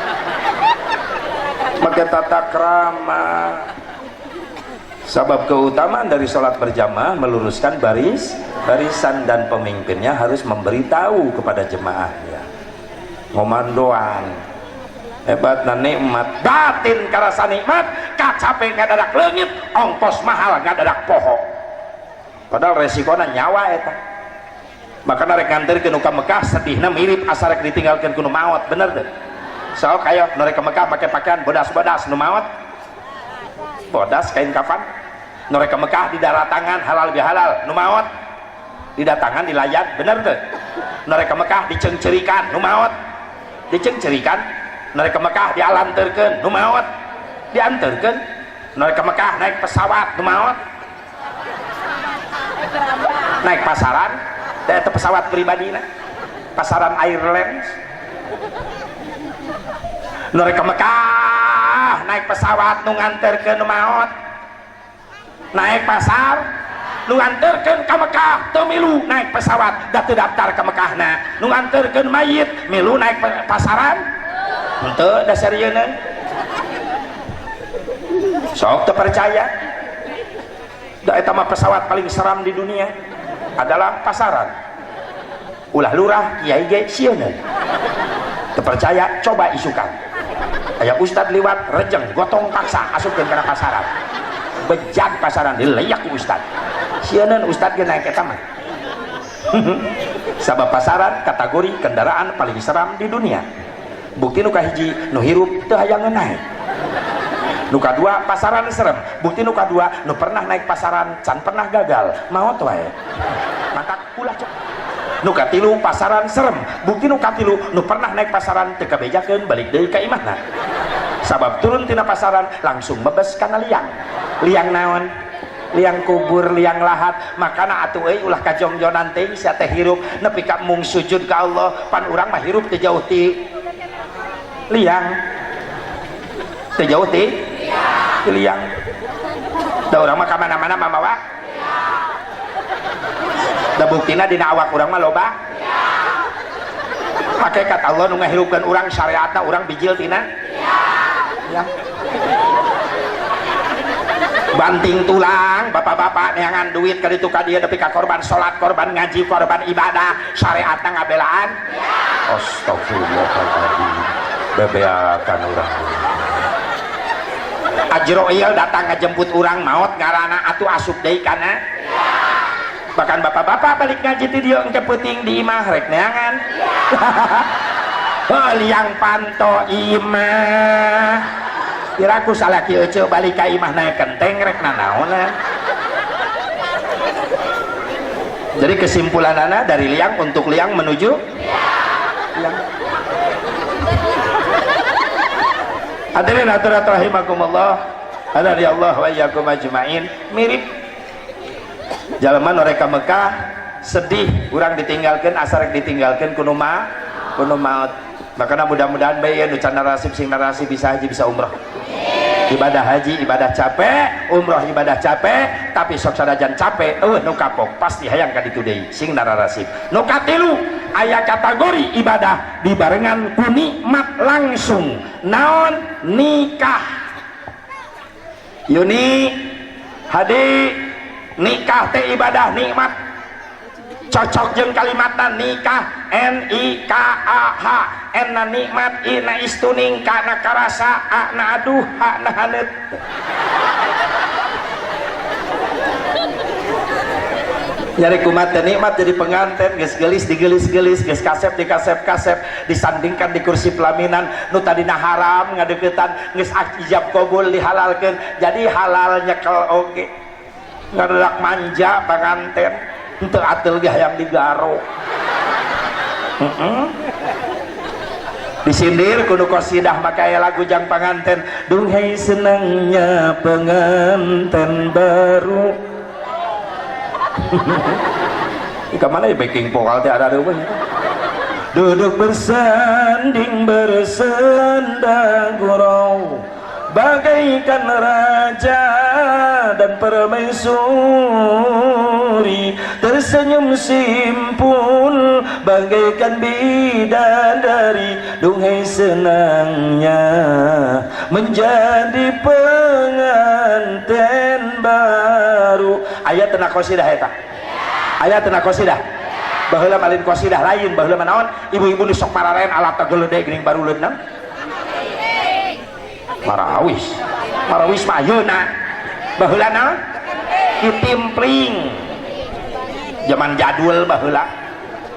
Maka tata krama. Sebab keutamaan dari sholat berjamaah meluruskan barisan dan pemimpinnya harus memberitahu kepada jemaahnya. Ngomandoan hebat na nikmat batin, karasa nikmat, kacape ngadadak leungit, ongkos mahal ngadadak poho, padahal resikona nyawa eta. Maka rek nganterkeun ka Mekah sedihna mirip asa rek ditinggalkeun ku nu maot, bener teh? Sok ayo nu rek ka Mekah make pakaian bodas-bodas, nu maot bodas kain kafan. Nu rek ka Mekah didaratangan halal bihalal, nu maot didatangan dilayat, bener teu? Nu rek ka Mekah diceungceurikan, nu maot diceungceurikan. Nu rek ka Mekah dialanteurkeun, nu maot dianteurkeun. Nu rek ka Mekah naik pesawat, nu maot naik pasaran, da eta pesawat pribadina, pasaran Airlines. Nu rek ka Mekah naik pesawat, nu nganterkeun nu maot naik pasar. Nu nganterkeun ka Mekah teu milu naik pesawat, da teu daftar ka Mekahna. Nu nganterkeun mayit milu naik pasaran henteu, da sarieuna. Sok teu percaya, da eta mah pesawat paling seram di dunia adalah pasaran. Ulah lurah kiai ge sieun. Teu percaya, coba isukan aya ustad liwat, rejeng gotong paksa asupkeun kana pasaran, bejag pasaran dileyak ku ustad. Sieun ustad ge naik eta mah. Sabab pasaran kategori kendaraan paling seram di dunia. Bukti nu kahiji, nu hirup teu hayang naik. Nu kadua, pasaran serem. Bukti nu kadua, nu pernah naik pasaran can pernah gagal, maot wae. Maka ulah. Nu katilu, pasaran serem. Bukti nu katilu, nu pernah naik pasaran teu kabejakeun balik deui ka imahna, sabab turun tina pasaran langsung bebes kana liang. Liang naon? Liang kubur, liang lahat. Makana atuh euy, ulah kajongjonan teuing sia teh hirup nepi ka mung sujud ka Allah. Pan urang mah hirup teu jauh ti liang, teu jauh ti liang. Da urang mah ka mana-mana mamawa. Da buktina dina awak urang mah loba hakikat Allah nu ngahirupkeun urang, syariatna urang bijil tina liang. Banting tulang bapak-bapak neangan duit ka ditu ka dieu, nepi ka korban salat, korban ngaji, korban ibadah, syariatna ngabelaan. Astagfirullahaladzim, bebeakan urang. Ajroil datang ngajemput urang, maot ngarana, atuh asup deui kana. Bahkan bapak-bapak balik ngaji ti dieu, engke peuting di imah rek neangan. Heuh, liang panto imah. Kira aku salaki ece balik ka imah naik kenteng rek nanaonan. Jadi kesimpulanana dari liang untuk liang menuju liang. Hadirin hadirat rahimakumullah, hadani Allah wa iyyakum ajmain. Mirip jalma nu rek ka Mekah sedih urang ditinggalkeun, asa rek ditinggalkeun kuno ma kuno maut. Makana mudah-mudahan bae nu can narasib sing narasib bisa haji, bisa umroh. Ibadah haji ibadah capek, umroh ibadah capek, tapi sok sanajan capek eueuh nu kapok pasti hayang ka ditu deui, sing nararasib. Nu katilu, aya kategori ibadah dibarengan ku nikmat langsung. Naon? Nikah. Yuni, Hadi, nikah teh ibadah nikmat. Cocok jeung kalimatna nikah, N I K A H. N na nikmat, I na istuning, K na karasa, A na aduh, H na haneut. Nyari kumat teh nikmat jadi pengantin, geus geulis digelis-gelis, geus kasep dikasep-kasep, disandingkan di kursi pelaminan, nu tadina haram ngadeukeutan geus ijab kabul dihalalkeun, jadi halal nyekel oge. Ngaredak manja panganten, henteu ateul ge hayang digaro. Disindir kudu qasidah maka aya lagu jang panganten, duhai senangnya pengantin baru. Ka mana ya backing vokal teh ada reueuh. Duduk bersanding bersenda gurau bagaikan raja dan permaisuri, tersenyum simpul bagaikan bidadari, duhai senangnya menjadi pengantin baru. Aya teu qasidah eta? Aya teu qasidah? Baheula malin qasidah lain, baheula mah naon? Ibu-ibu nu sok mararen alat geledek geuning baruleunna. Marawis. Marawis mah ayeuna. Baheula naon? Kitimpling. Zaman jadul baheula.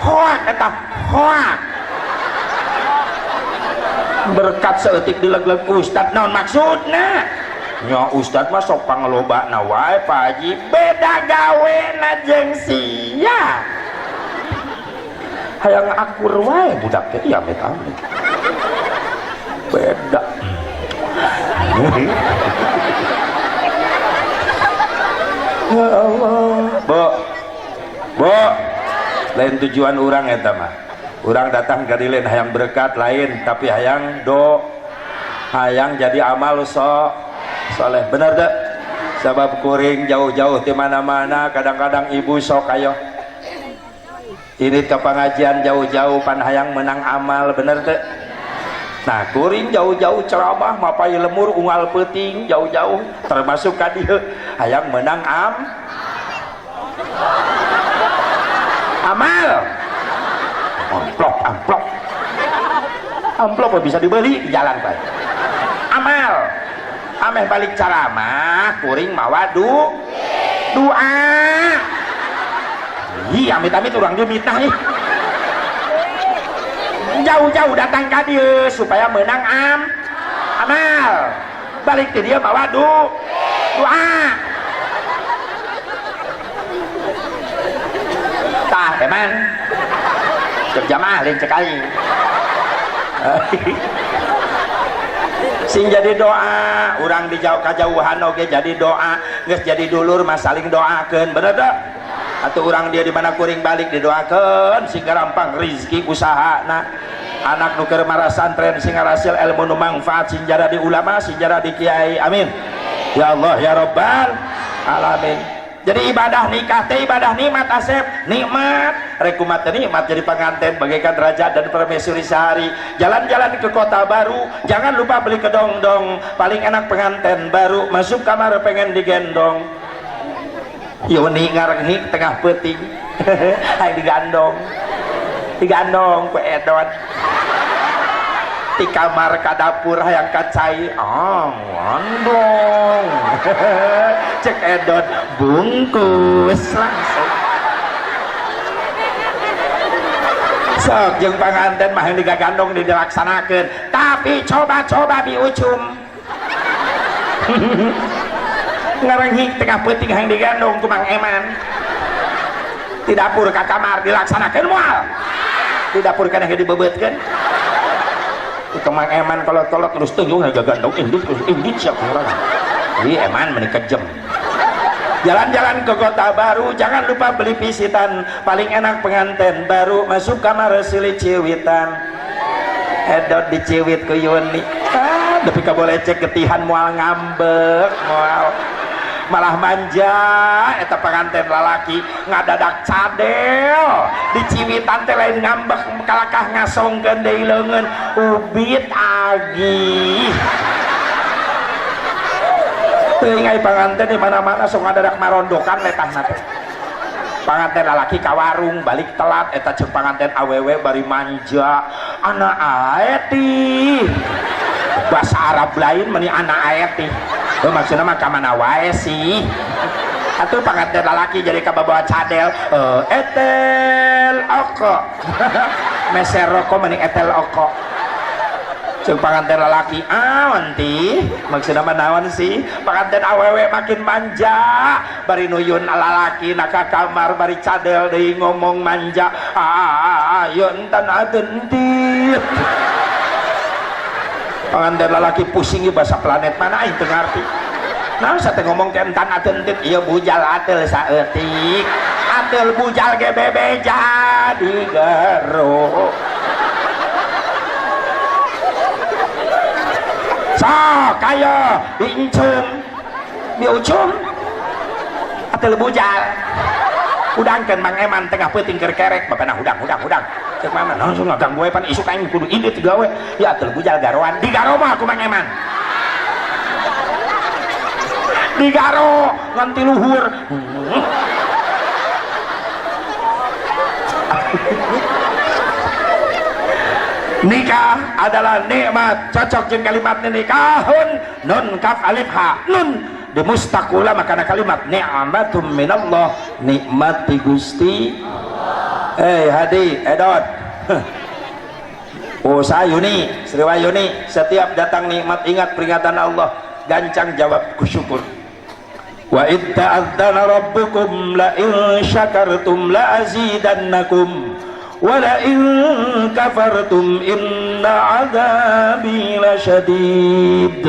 Hoak eta hoak. Berkat seeutik dileg-leg ustad naon maksudna? Nya ustad mah sok panglobana wae Pak Haji, beda gawena jeung sia. Hayang akur wae budak teh ieu amit-amit. Beda. Ya Allah. Bu. Bu. Lain tujuan urang eta mah. Urang datang ka dieu lain hayang berkat lain, tapi hayang do hayang jadi amal soleh. Bener teu? Sabab kuring jauh-jauh di mana-mana, kadang-kadang ibu sok ayo ini ke pengajian jauh-jauh pan hayang menang amal, bener teu? Nah, kuring jauh-jauh ceramah mapai lemur unggal peuting jauh-jauh termasuk ka dieu hayang menang amal. Amplop, amplop. Amplop bisa dibeli di jalan, Pak. Amal. Ameh balik ceramah kuring mawa doa. Ih, amit-amit urang dia mitnah ih. Jauh-jauh datang ka dieu supaya menang amal. Balik ke dia mawa doa. Tah, teman. Cek jamaah lain cek aing. Sing jadi doa, urang di jauh kajauhan oge jadi doa, geus jadi dulur mah saling doakeun, bener teu? Atuh urang dia di mana kuring balik didoakeun sing gampang rizki usahana. Anak nu keur marasantren sing ngarasil ilmu nu mangfaat, sing jadi ulama, sing jadi kiai. Amin. Ya Allah ya Rabbal alamin. Jadi ibadah nikah teh ibadah nikmat asep, nikmat. Rek kumaha teh nikmat jadi pengantin bagaikan raja dan permaisuri sehari. Jalan-jalan ke kota baru, jangan lupa beli kedongdong. Paling enak pengantin baru masuk kamar pengen digendong. Yoni ngarenghik tengah peuting. Hayang digandong. Digandong ku edot. Di kamar ka dapur hayang ka cai, ah ngandong. Cek edot bungkus langsung. Sok jeung panganten mah yang digagandong dilaksanakeun, tapi coba-coba biucum. Ngarenghik tengah peuting hayang digandong ku Mang Eman. Di dapur ka kamar dilaksanakeun moal. Di dapur kana dibebeutkeun. Itu Mang Eman kolot-kolot terus tunjung gagandong indit indit siap urang. Ih Eman meni kejem. Jalan-jalan ke kota baru, jangan lupa beli pisitan. Paling enak pengantin baru masuk kamar silih ciwitan. Edot diciwit ku Yuni. Ah, tapi ka boleh cek getihan moal ngambek, moal malah manja eta pengantin lalaki ngadadak cadel diciwitan teh lain ngambek kalakah ngasongkeun deui leungeun ubit agih. Teuing ai panganten di mana-mana sok ngadadak marondokan letahna teh. Panganten lalaki ka warung balik telat eta jeung panganten awewe bari manja anak aeti. Bahasa Arab lain meni anak aeti. Oh, maksudna mah ka mana wae sih. Atuh panganten lalaki jadi kababawa cadel, etel oko. Meser rokok meni etel oko. Jeung panganten lalaki, ah nanti maksudna mah naon sih? Panganten awewe makin manja, bari nuyun lalaki na ka kamar bari cadel deui ngomong manja. Ah, ayo entan atentit. Panganten lalaki pusing ieu bahasa planet mana aing teu ngarti. Naon sate ngomong teh entan atentit, ieu bujal ateul saeutik. Ateul bujal ge bebeja digero. Sok ayo diincum, diucum ateul bujal. Udangkeun Mang Eman tengah peuting keur kerek, bapana hudang hudang hudang. Cek mama langsung ngaganggu we pan isuk aing kudu indit gawe. Ya ateul bujal garoan, digaro mah ku Mang Eman. Digaro nganti luhur. Nikah adalah nikmat, cocok jeung kalimat nikahun nun kaf alif ha nun di mustaqula makana kalimat ni'matum minallah, nikmat ti Gusti. Hei Hadi Edot. Oh Sayuni, Sriwayuni, setiap datang nikmat ingat peringatan Allah, gancang jawab ku syukur. Wa id ta'adzana rabbukum la in syakartum la azidannakum wa la in kafartum inna adzabi lasyadid.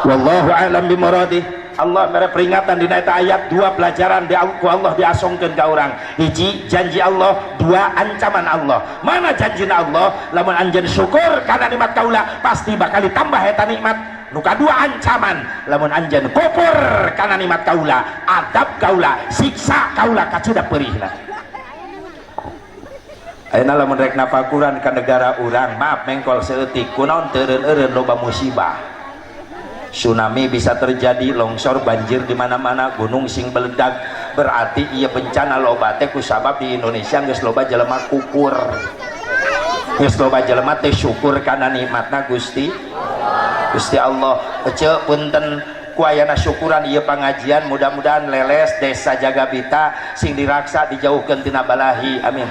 Wallahu a'lam bimuradih. Allah mere peringatan dina eta ayat, dua pelajaran di ku Allah diasongkeun ka urang. Hiji, janji Allah, dua, ancaman Allah. Mana janji Allah? Lamun anjeun syukur kana nikmat kaula pasti bakal ditambah eta nikmat. Nu kadua ancaman, lamun anjeun kufur kana nikmat kaula, adab kaula, siksa kaula kacida peurihna. Ayeuna lamun rek nafakuran ka negara urang, maaf mengkol saeutik, kunaon teu eureun-eureun loba musibah? Tsunami bisa terjadi, longsor, banjir di mana-mana, gunung sing meledak. Berarti iya bencana loba teh kusabab di Indonesia geus loba jelema kufur, geus loba jelema teh syukur kana nikmatna Gusti Gusti Allah. Ece, punten, ku ayana syukuran ieu pangajian, mudah-mudahan leles desa Jagabita sing diraksa, dijauhkeun tina balahi, amin.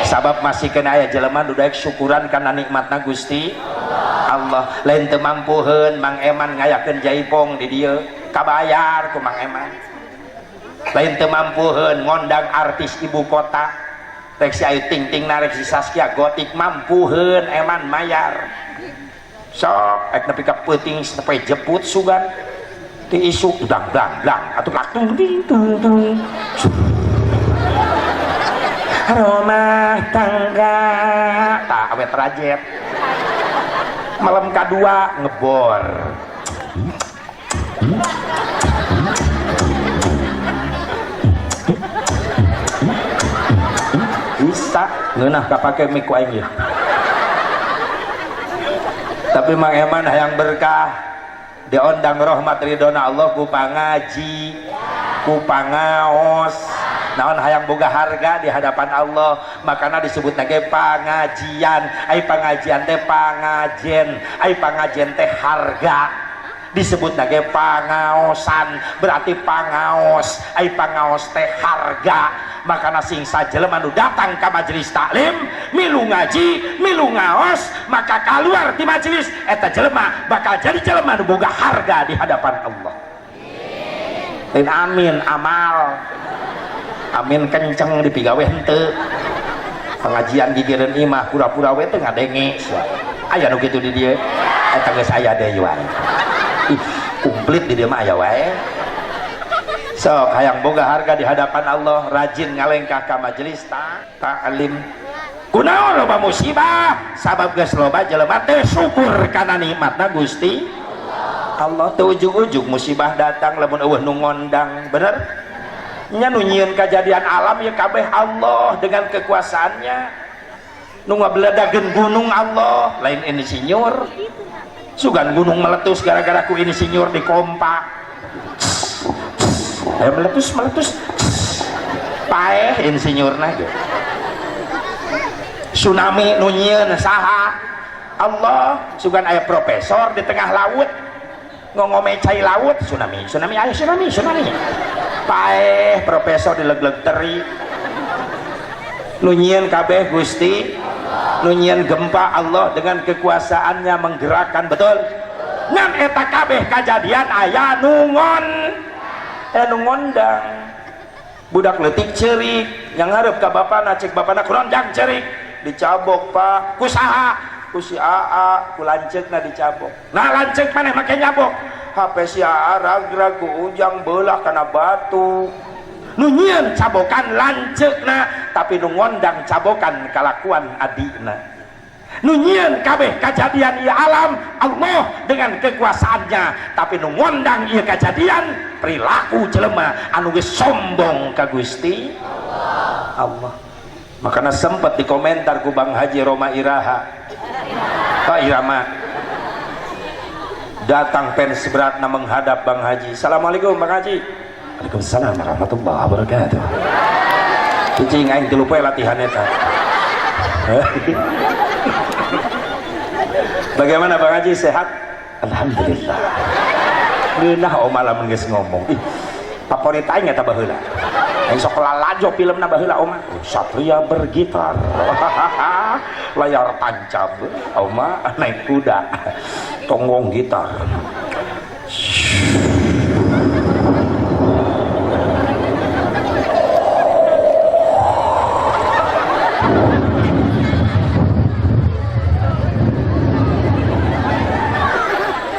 Sabab masih kena aya jelema nu daek syukuran kana nikmatna Gusti Allah. Lain teu mampuheun Mang Eman ngayakeun jaipong di dieu, kabayar ku Mang Eman. Lain teu mampuheun ngondang artis ibu kota, rek si Ayu Ting Ting, rek si Zaskia Gotik, mampuheun Eman mayar. Sok ek nepi ka peuting sampai jeput sugan ti isuk dang dang dang atuh tung ting tung tung rumah tangga tak awet rajet. Malam kedua ngebor, bisa ngeunah kapake mik ku aing ieu. Tapi Mang Eman hayang berkah, diondang rahmat ridona Allah ku pangaji, ku pangaos. Naon, hayang boga harga di hadapan Allah, makanya disebut lagi pengajian. Ai pengajian teh pangajen, ai pangajen teh harga, disebut lagi pangaosan, berarti pangaos, ai pangaos teh harga. Makana sing sajelema nu datang ka majelis taklim, milu ngaji, milu ngaos, maka keluar di majelis eta jelema bakal jadi jelema nu boga harga di hadapan Allah. Lain amin amal, amin kenceng dipigawe henteu. Pengajian gigireun imah, pura-pura we teu ngadenge. Aya nu kitu di dieu? Eta geus aya deui wae. Ih, komplit di dieu mah aya wae. Sok hayang boga harga di hadapan Allah, rajin ngalengkah ka majelis taklim. Kunaon loba musibah? Sabab geus loba jelema teu syukur kana nikmatna Gusti Allah. Teu ujug-ujug musibah datang lamun eueuh nu ngondang, bener nya? Nu nyieun kajadian alam ya kabeh Allah dengan kekuasaannya. Nu ngabeledageun gunung Allah, lain insinyur. Sugan gunung meletus gara-gara ku insinyur dikompa. Ayo meletus, meletus, paeh insinyurna gitu. Tsunami nu nyieun saha? Allah. Sugan aya profesor di tengah laut ngongome cai laut, tsunami, tsunami, ayo tsunami, tsunami, paeh profesor dilegleg teri. Nu nyieun kabeh Gusti. Nu nyieun gempa Allah dengan kekuasaannya menggerakkan, betul? Ngan eta kabeh kajadian aya nu ngon, nu ngondang. Budak leutik ceurik yang ngarep ka bapana, cek bapana, "Kunaon, Jang, ceurik?" "Dicabok, Pak." "Ku saha?" "Ku si Aa." Ku lanceukna dicabok. Nah, lanceuk maneh make nyabok HP si Aa, ragrag ku Ujang belah kana batu. Nu nyieun cabokan lanceukna, tapi nu ngondang cabokan kalakuan adina. Nu nyieun kabeh kajadian ieu alam Allah dengan kekuasaannya, tapi nu ngondang ieu kajadian perilaku jelema anu geus sombong ka Gusti Allah. Makanya sempat dikomentar ku Bang Haji Rhoma Iraha, Pak Irama datang fans beratna menghadap Bang Haji. "Assalamualaikum, Bang Haji." "Waalaikumsalam warahmatullahi wabarakatuh." Cicing aing tilu poe latihan eta. "Bagaimana, Bang Haji, sehat?" "Alhamdulillah." Ngeunah oh malam geus ngomong. Ih, favorit aing eta baheula. Aing sok lalajo filmna baheula Oma. Satria bergitar. Layar tancap Oma naik kuda. Tonggong gitar.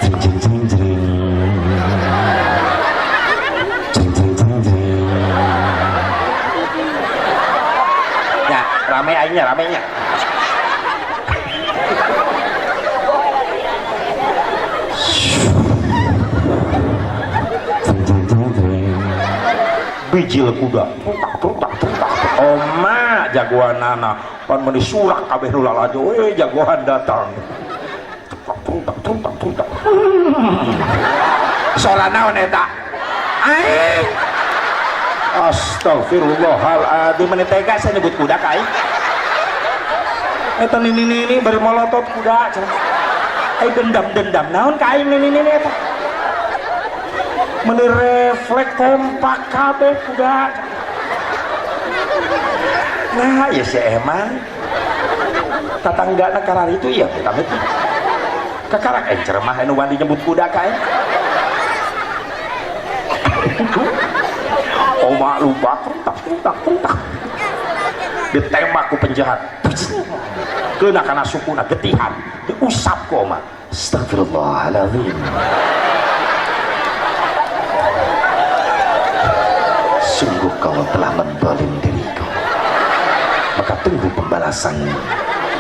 Jeng jeng jeng jeng jeng jeng jeng. Ya, rame aingnya, ramenya. Jeng jeng jeng jeng. Bijil kuda, tuntak tuntak tuntak. Oma jagoanana, pan meuni surak kabeh nu lalajo, jagoan datang. Tuntak tuntak tuntak. Sora naon eta? Aing. Astagfirullahaladzim, meni tega saya nyebut kuda ka aing. Eta nini-nini bari molotot kuda cenah. Ai dendam-dendam naon ka aing nini-nini eta? Meni refleks kompak kabeh kuda. Nah, ya si Eman. Tatanggana karar itu iya kita mah. Kakarak ceremah anu wani nyebut kuda ka aing. Oma lupa tentak tentak tentak. Ditembak ku penjahat. Kena kana sukuna getihan, diusap ku oma. Astagfirullahaladzim. Sungguh kau telah mendolim diriku. Maka tunggu pembalasan.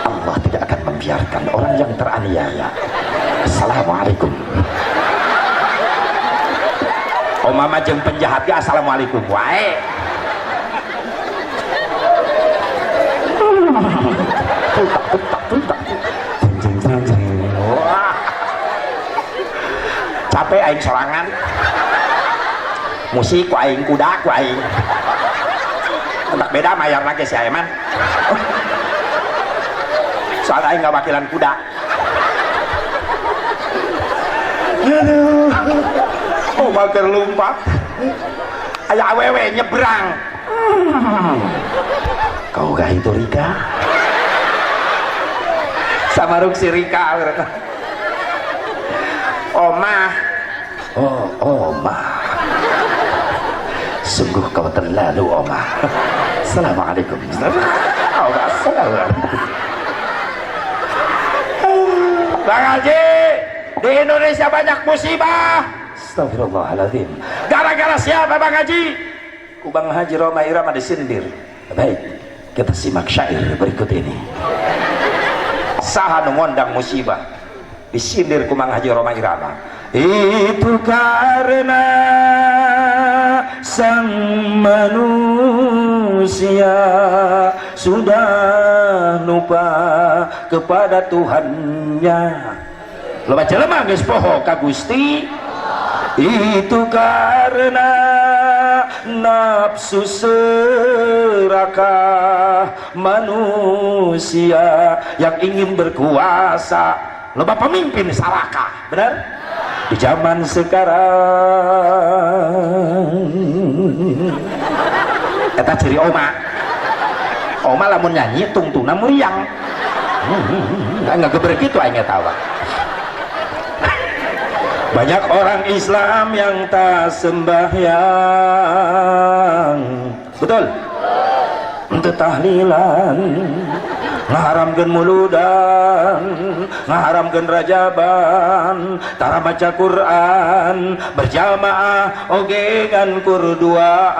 Allah tidak akan membiarkan orang yang teraniaya. Assalamualaikum. Oma mah jeung penjahat ge assalamualaikum wae. Tuntak tuntak tuntak. Jeng jeng jeng. Wah. Capek aing sorangan. Musik ku aing, kuda ku aing. Entak beda mayarna ge si Aiman. Soalnya aing ngawakilan kuda. Aduh. Oh, mager lumpat. Aya awewe nyebrang. Kau gak itu Rika? Samaruk si Rika. Omah. Oh, Omah. Sungguh kau terlalu, Omah. Assalamualaikum. Oh, assalamualaikum. Bang Haji, di Indonesia banyak musibah. Astagfirullahaladzim. Gara-gara siapa Bang Haji? Ku Bang Haji Rhoma Irama disindir. Baik, kita simak syair berikut ini. Saha nu ngondang musibah? Disindir ku Bang Haji Rhoma Irama. Itu karena sang manusia sudah lupa kepada Tuhannya. Loba jelema geus poho ka Gusti. Itu karena nafsu serakah manusia yang ingin berkuasa. Loba pemimpin sarakah, benar? Di zaman sekarang eta ciri oma. Oma lamun nyanyi tungtungna muriang. Enggak gebrek kitu aing eta. Banyak orang Islam yang tak sembahyang. Betul? Untuk tahlilan, ngaharamkeun muludan, ngaharamkeun rajaban, tara maca Quran, berjamaah oge ngan kurduaan.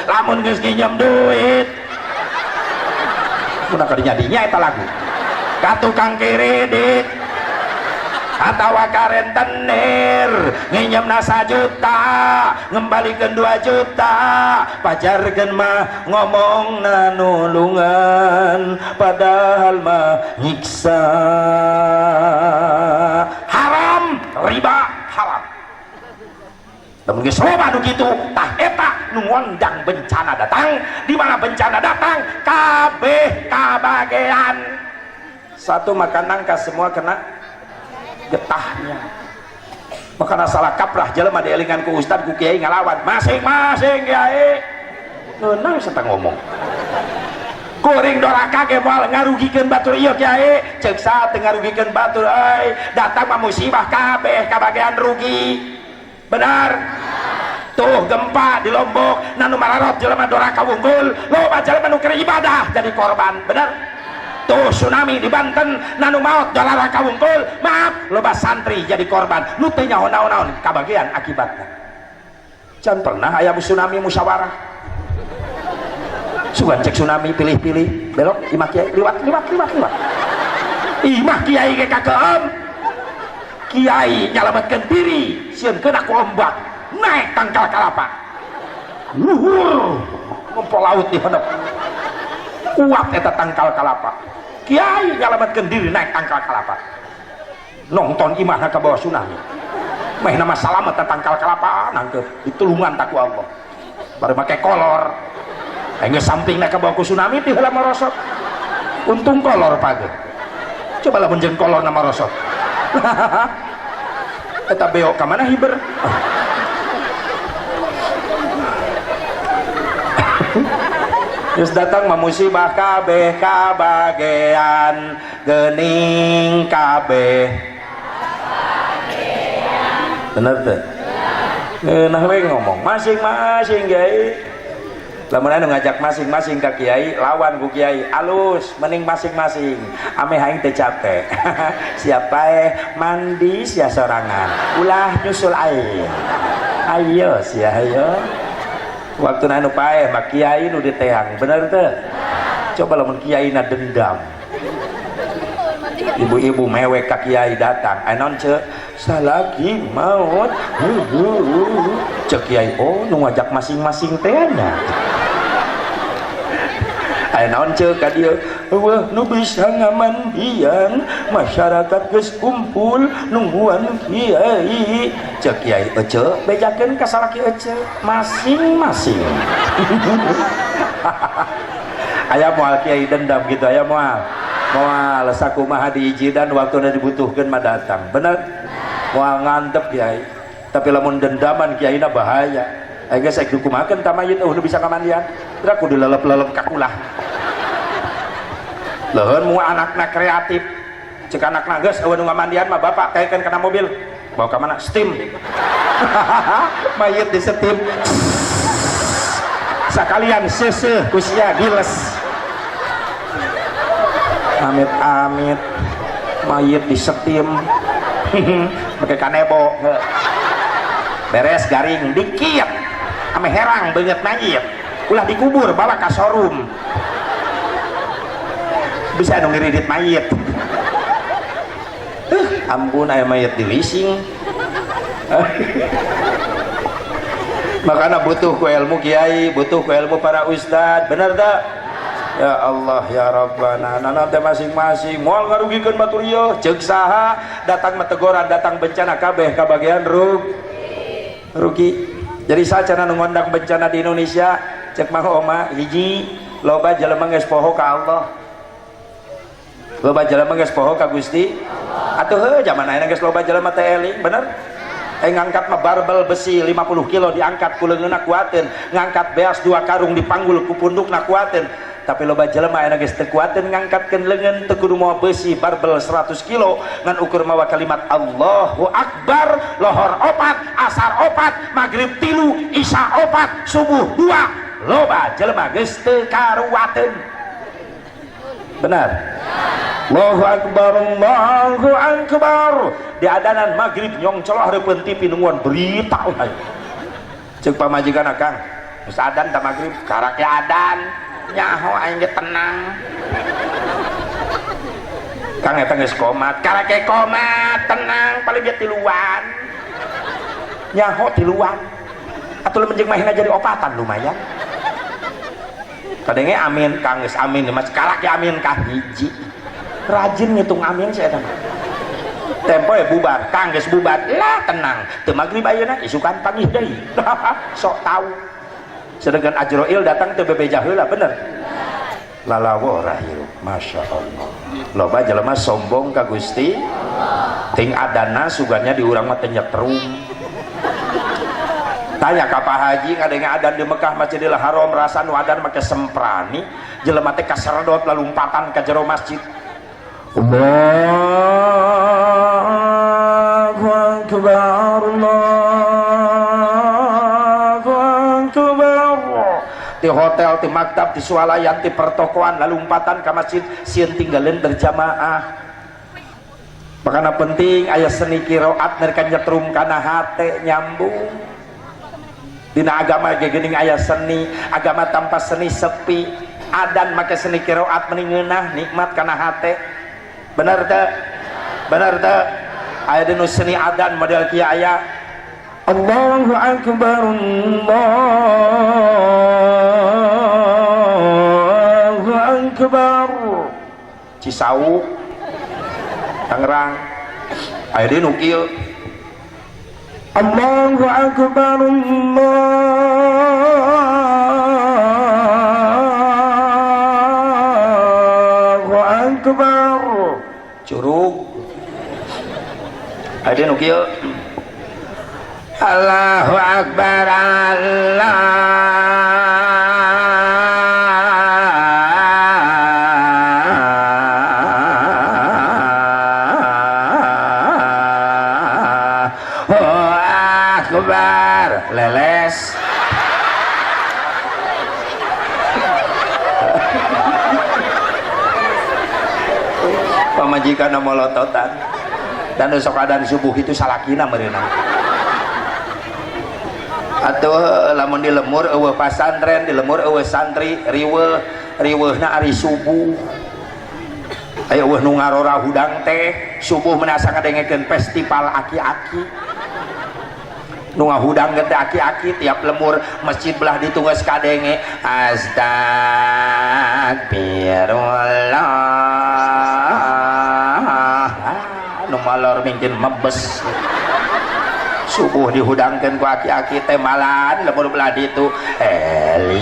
Lamun geus nginjem duit, mun kadinya dinya eta lagu. Ka tukang kredit atawa karentenir nginjemna 1 juta ngembalikeun 2 juta pajarkeun mah ngomongna nulungan padahal mah nyiksa. Haram, riba haram. Lamun geus loba nu kitu tah eta nu ngondang bencana datang. Di mana bencana datang kabeh kabagean. Satu makan nangka semua kena getahnya. Makana salah kaprah jelema dielingan ku ustad ku kiai ngalawan masing-masing. Kiai ngeunah serta ngomong kuring doraka ge moal ngarugikeun batur ieu. Kiai, ceuk saha teu ngarugikeun batur euy? Datang mah musibah kabeh kabagean rugi. Benar tuh, gempa di Lombok, nanu mararot jelema doraka wungkul, loba jelema nu keur ibadah jadi korban. Benar tuh, tsunami di Banten, nanu maot doraka wungkul, maaf, loba santri jadi korban nu teu nyaho naon-naon kabagian akibatna. Can pernah aya tsunami musyawarah. Sugan cek tsunami pilih-pilih, belok imah kiai, liwat liwat liwat liwat imah kiai ge kakeem. Kiai nyalametkeun diri sieun kena ku ombak, naik tangkal kalapa luhur, ngumpul laut di handap, kuat eta tangkal kalapa. Kiai nyalametkeun diri naik tangkal kalapa, nonton imahna ka bawah tsunami. Meh nama salamet tangkal kalapa nangkep, ditulungan taku Allah baru make kolor. Geus sampingna ka bawah ku tsunami ti heula merosot. Untung kolor page. Coba lamun jeung kolor na merosot, eta beok ka mana hiber? Terus datang mah musibah kabeh kabagean geuning kabeh. Bener teu? Ngeunah we ngomong masing-masing kiai. Lamun anu ngajak masing-masing ka kiai, lawan ku kiai alus, mending masing-masing ame aing teu capek. Siapa mandi sia sorangan, ulah nyusul aing. Ayo sia, ayo. Waktu anu paeh mah kiai nu diteang, bener teu? Coba lamun kiai na dendam, ibu-ibu mewek ka kiai datang, anon ce salaki maut. Cek kiai, oh nu ngajak masing-masing teh nya. Aya naon ceuk ka dieu? Eueuh nu bisa ngamandian, masyarakat geus kumpul nungguan kiai. Ceuk kiai, ece bejakeun ka salaki ece masing-masing. Aya moal kiai dendam gitu? Aya moal? Moal. Sakumaha diijidan, waktuna dibutuhkeun mah datang. Bener moal? Ngantep kiai. Tapi lamun dendaman kiai na bahaya. Aing geus ek dikumahakeun ka mayit, eueuh nu bisa kamandian. Teu kudu lelep-lelep kakulah. Leuheun mu anakna kreatif. Cek anakna, geus eueuh nu ngamandian mah bapak kaekeun kana mobil. Bawa ka mana? Steam. Mayit di steam. Sakalian seuseuh ku sia giles. Amit-amit mayit di steam. Make kanebo. Beres garing dikit. Ame herang beungeut mayit, ulah dikubur, bawa ka showroom, bisa anu ngiridit mayit. Ampun, aya mayit di leasing. Makanya butuh ku ilmu kiai, butuh ku ilmu para ustad. Bener tak? Ya Allah ya Rabbana. Nana teh masing-masing moal ngarugikeun batur ieu. Ceuk saha? Datang mah teguran, datang bencana kabeh kabagian rugi. Jadi saca nu ngondang bencana di Indonesia? Cek Mang Oma, hiji, loba jelema geus poho ka Allah, loba jelema geus poho ka Gusti. Atuh heuh, zaman ayeuna geus loba jelema teh eling. Bener, ngangkat mah barbel besi 50 kilo diangkat ku leungeunna kuateun, ngangkat beas 2 karung dipanggul ku pundukna kuateun. Tapi loba jelema ayeuna geus teu kuateun ngangkatkeun leungeun, teu kudu mawa besi barbel 100 kilo, ngan ukur mawa kalimat Allahu Akbar, lohor 4, asar 4, maghrib 3, isya 4, subuh 2, loba jelema geus teu karuateun. Benar? Allahu Akbar, Allahu Akbar, di adanan maghrib nyong celah hareupeun TV nungguan berita wae. Ceuk pamajikan, akang geus adan ta maghrib? Karake adan, nyaho aing ge tenang. Kang, eta geus komat. Karake komat tenang, paling ge tiluan. Nyaho tiluan atuh, lamun jeung mahina jadi opatan lumayan. Kadenge amin, kang geus amin mas, karake amin kah hiji. Rajin ngitung amin saya mah. Tempo ya bubar, kang geus bubar lah, tenang, teu magrib ayeuna, isukan pangih deui. Sok tahu. Sedangkan Ajroil datang teu bebeja heula. Bener? Lalawora hirup, Masya Allah. Loba jelema sombong ka Gusti ting adana sugannya di urang mah teh nyetrum. Tanya ka Pak Haji, ngadenge adan di Mekah, Masjidil Haram, rasa nu adan make semprani, jelema teh kaserdot lalumpatan ka jero masjid. Allahu akbar, Allahu akbar. Di hotel, di maktab, di swalayan, di pertokoan lalumpatan ka masjid, sieun tinggalin berjamaah. Makana penting aya seni qiraat nerka nyetrum kana hate, nyambung. Dina agama ge geuning aya seni. Agama tanpa seni sepi. Adan make seni qiraat meni ngeunah, nikmat kana hate. Bener teu? Bener teu? Aya dinu seni adan model kieu aya. Allahu akbar, Allahu akbar. Cisauk, Tangerang. Aya deui nu kieu. Allahu akbar, Allahu akbar. Curug. Aya deui nu kieu. Allahu akbar, Allahu akbar. Leles. Pamajikan molototan. Dan sok adan subuh itu salakina meureunna. Atau lamun di lemur eueuh pasantren, di lemur eueuh santri, riweuh, riweuhna ari subuh. Aya eueuh nu ngarora hudang teh, subuh menasa ngadengekeun festival aki-aki. Nu ngahudang teh aki-aki tiap lemur masjid belah ditu geus kadenge astagfirullah. Ah, nu malor mungkin mebes. Subuh dihudangkeun ku aki-aki teh malan lemur belah ditu eling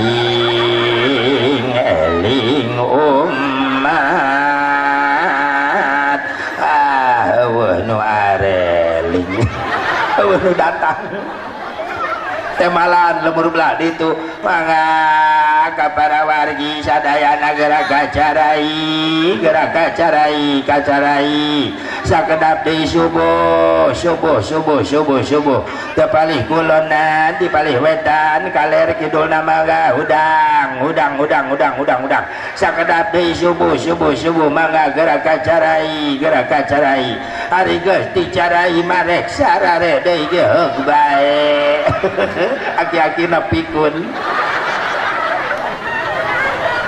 eling umat, ah eueuh nu areling, eueuh nu datang teh malan lemur belah ditu. Mangga ka para wargi sadayana gerak kacarai, gerak kacarai, kacarai sakedap di subuh, subuh, subuh, subuh, subuh tepalih kulonan, dipalih wetan, kaler kidulna mangga hudang, hudang, hudang, hudang, hudang, hudang sakedap di subuh, subuh, subuh mangga gerak kacarai, gerak kacarai. Ari geus dicarai marek sarare deui ge heug bae. Aki-akina pikun.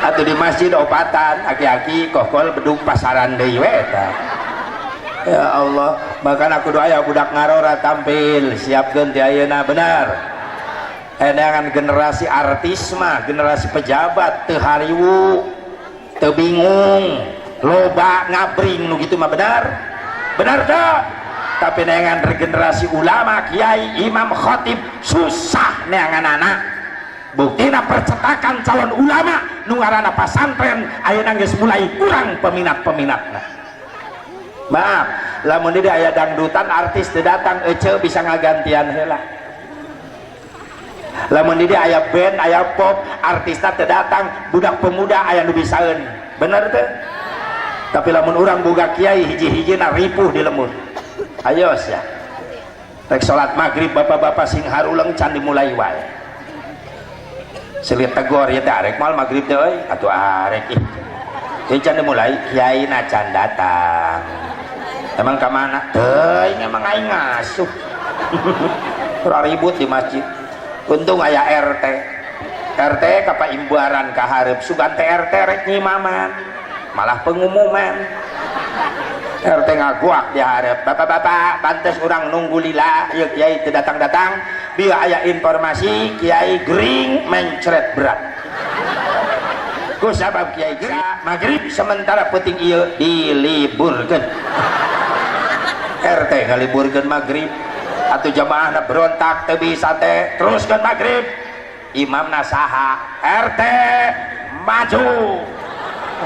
Atau di masjid opatan aki-aki kokol bedug pasaran deui we eta. Ya Allah, bahkan aku doa ya budak ngarora tampil, siapkeun ti ayeuna bener. Eneangan generasi artis mah, generasi pejabat teu hariwu, teu bingung, loba ngabring nu kitu mah bener. Bener teu? Tapi neangan regenerasi ulama, kiai, imam, khatib susah neangan anak. Buktina percetakan calon ulama nu ngaranna pasantren ayeuna geus mulai kurang peminat-peminatna. Maaf, lamun di aya dangdutan artis teu datang ece bisa ngagantian heula. Lamun di aya band, aya pop, artisna teu datang, budak pemuda aya nu bisaeun. Bener teu? Tapi lamun urang boga kiai hiji-hijina ripuh di lemur. Ayo sia. Rek salat maghrib bapak-bapak sing haruleng can dimulai wae. Selit tegor ya teh arek mal maghrib teh euy, atuh arek ih. Ieu can dimulai kiai na can datang. Emang ka mana? Teuing emang aing ngasuh. Ora ribut di masjid. Untung aya RT. RT ka paimbuaran ka hareup, sugan teh RT rek nyimaman. Malah pengumuman. RT ngaguak di hareup. Bapak-bapak, pantes urang nunggu lila, ieu kiai teu datang-datang, bieu aya informasi kiai gering mencret berat. Ku sabab kiai gering, maghrib sementara penting ieu diliburkeun. RT ngaliburkeun maghrib, atuh jamaahna berontak teu bisa teh teruskeun maghrib. Imamna saha? RT maju.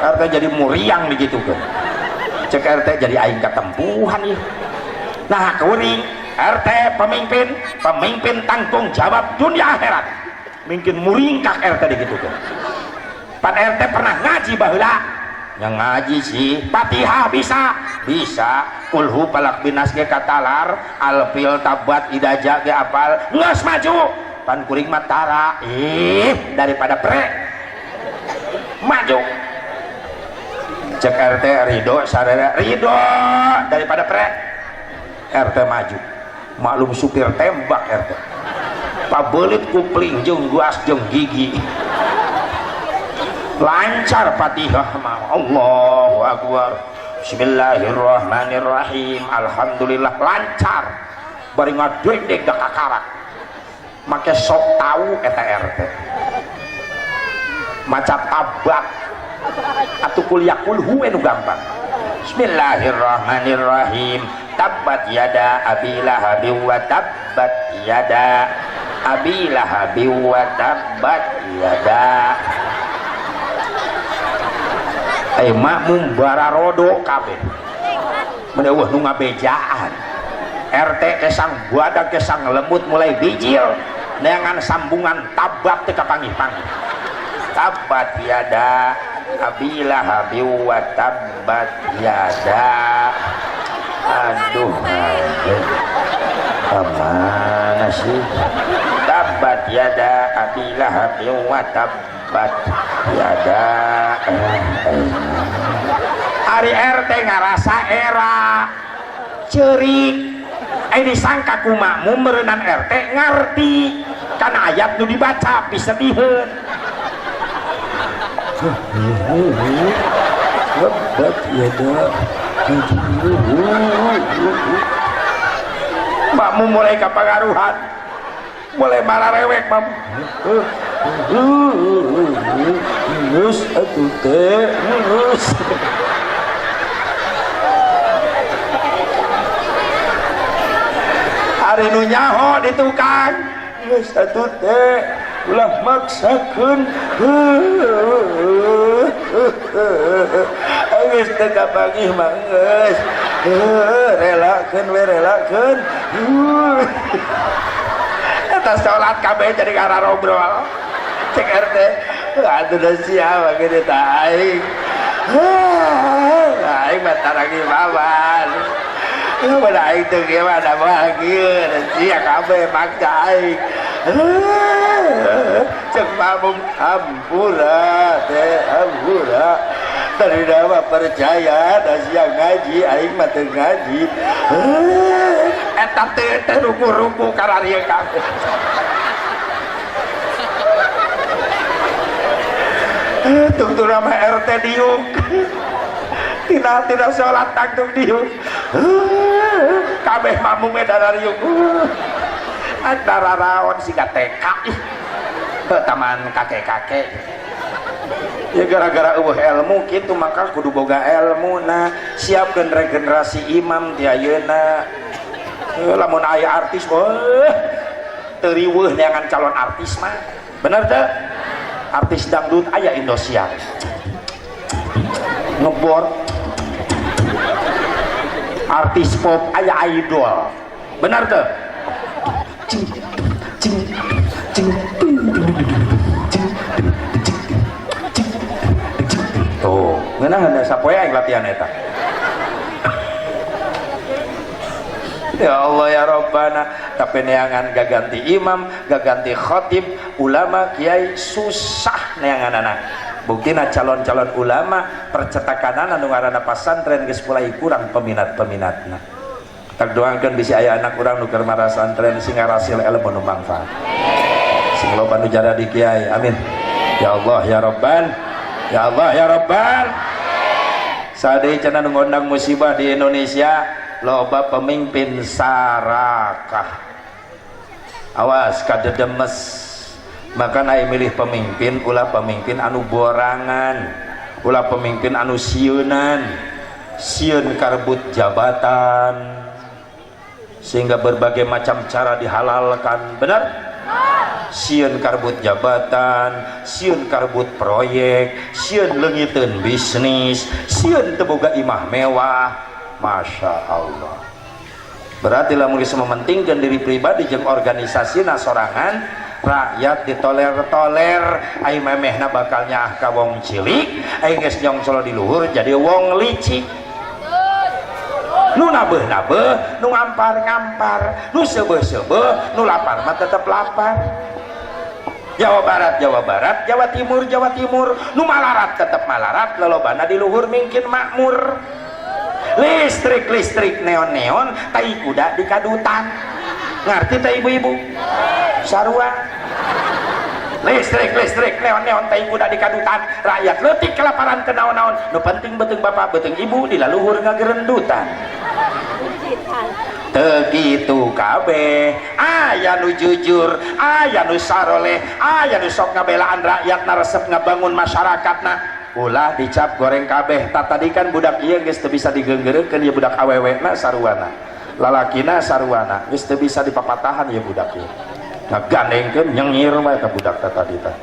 RT jadi muriang digitukeun. Cek RT jadi aing katempuhan ieu. Nah kuring RT pemimpin, pemimpin tanggung jawab dunia akhirat. Mungkin muringkak RT digitukeun. Pan RT pernah ngaji baheula. Yang ngaji sih Fatihah bisa, bisa. Kulhu palak binas ge katalar, alfil tabat idaja ge apal. Geus maju. Pan kuring mah tara. Ih, daripada pre. Maju. Cek RT ridho sarere ridho daripada pre. RT maju. Maklum supir tembak RT. Pabelit kupling jeung guas jeung gigi. Lancar Fatihah mah. Allahu akbar. Bismillahirrahmanirrahim. Alhamdulillah lancar. Bari ngadeg-deg da kakarak. Make sok tahu eta RT. Maca tabat atuh kuliah kulhu nu gampang. Bismillahirrahmanirrahim. Tabbat yada abi lahabi wa tabbat yada abi lahabi wa tabbat yada. Ai makmum bararodo kabeh. Mun eueuh nu ngabejaan. RT kesang badag kesang lembut mulai bijil neangan sambungan tabat teu kapanggih-panggih. Tabbat yada abi lahabi wa tabbat yada. Aduh, aduh. Kemana sih? Tabbat yada abi lahabi wa tabbat yada. Ari RT ngarasa era ceurik. Disangka ku makmum meureunan RT ngarti kana ayat nu dibaca pisediheun. Tabbat yada. Makmum mulai kapangaruhan, mulai mararewek mam. Geus atuh teh, geus. Ari nu nyaho di tukang, geus atuh teh, ulah maksakeun. Geus teu kapanggih mah geus. Relakeun we relakeun. Eta salat kabeh jadi ngararobrol. Cek RT, atuh da sia mah gede tah aing. Aing mah taragi baban. Mana aing teu kieu mah da moal kieu, da sia kabeh maksa aing. Cek makmum hampura teh hampura. Tadi mah percaya da sia ngaji aing mah teu ngaji. Eta teh teh ruku-ruku kararieu kabeh. Tungtung nama RT diuk. Tina salat tangtung diuk. Kabeh makmume darariuk. Antara raon siga TK ih. Taman kakek-kakek. Ya gara-gara eueuh ilmu kitu maka kudu boga ilmu nah siapkeun regenerasi imam ti ayeuna. Lamun aya artis weuh teu riweuh neangan calon artis mah. Bener teu? Artis dangdut aya Indosiar. Ngebor. Artis pop aya idol. Bener teu? Cing cing cing cing cing cing. Tuh, ngeunah sapoe aing latihan eta. Ya Allah ya Rabbana, tapi neangan gaganti imam, gaganti khatib, ulama, kiai susah neanganana. Buktina calon-calon ulama percetakanana nu ngaranna pasantren geus mulai kurang peminat-peminatna. Tak doangkeun bisi aya anak urang nu keur marasantren sing ngarasil ilmu nu mangfaat. Sing loba nu jadi kiai. Amin. Ya Allah ya Rabban. Ya Allah ya Rabban. Sadeu cenah nu ngondang musibah di Indonesia loba pemimpin sarakah. Awas kadedemes. Maka aya milih pemimpin ulah pemimpin anu borangan, ulah pemimpin anu sieunan, sieun karbut jabatan sehingga berbagai macam cara dihalalkan. Benar? Sieun karbut jabatan, sieun karbut proyek, sieun leungiteun bisnis, sieun teu boga imah mewah. Masya Allah. Berarti lamun geus mementingkeun diri pribadi jeung organisasina sorangan, rakyat ditoler-toler, ai memehna bakal nyaah ka wong cilik, ai geus nyongsol di luhur jadi wong licik. Nu nabeuh-nabeuh, nu ngampar-ngampar, nu seubeuh-seubeuh, nu lapar mah tetep lapar. Jawa Barat, Jawa Barat, Jawa Timur, Jawa Timur, nu malarat tetep malarat, lolobana di luhur mingkin makmur. Listrik, listrik, neon, neon, tai kuda di kadutan. Ngerti teh ibu-ibu? Sarua. Listrik, listrik, neon, neon, tai kuda di kadutan, rakyat leutik kelaparan ke naon-naon, nu penting beuteung bapak, beuteung ibu di laluhur ngagerendutan. Teu kitu kabeh, aya nu jujur, aya nu saroleh, aya nu sok ngabelaan rakyat, resep ngabangun masyarakatna. Ulah dicap goreng kabeh. Tak tadi kan budak ieu geus teu bisa digeunggereukeun ieu budak awewena saruana, lalakina saruana, geus teu bisa dipapatahan ieu budak ieu. Ngagandengkeun nyengir wae ka budak teh tadi teh.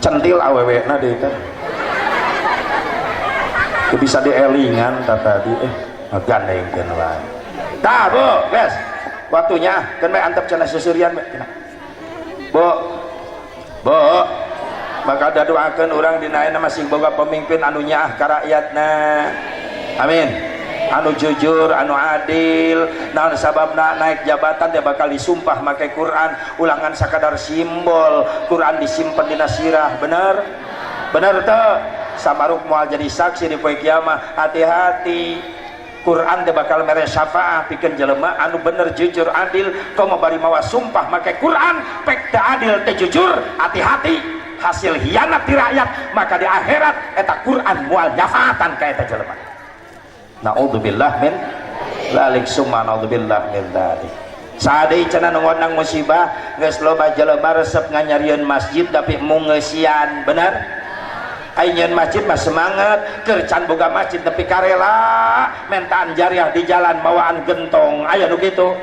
Centil awewena deui teh. Teu bisa dielingan tah tadi ngagandengkeun wae. Tah, Bu, guys. Waktunya keun bae antep cenah seuseurian bae. Bu. Bu. Maka ada doakeun urang dina ayeuna masing boga pemimpin anu nyaah ka rakyatna. Amin. Anu jujur, anu adil. Naon sababna naik jabatan dia bakal disumpah make Quran, ulangan sakadar simbol. Quran disimpen dina sirah, bener? Bener teu? Samaruk moal jadi saksi di poe kiamah. Hati-hati. Quran teh bakal mere syafaat pikeun jelema anu bener, jujur, adil. Komo bari mawa sumpah make Quran, pek teu adil, teu jujur, hati-hati hasil hianat di rakyat, maka di akhirat eta Quran moal nyafaatan ka eta jelema. Naudzubillah min dzalik, summa naudzubillah min dzalik. Sade cenah nu ngondang musibah, geus loba jelema resep nganyarieun masjid tapi mung ngeusian, bener? Ai nyieun masjid mah semangat, keur can boga masjid nepi karela mentaan jariah di jalan mawaan gentong, aya nu kitu.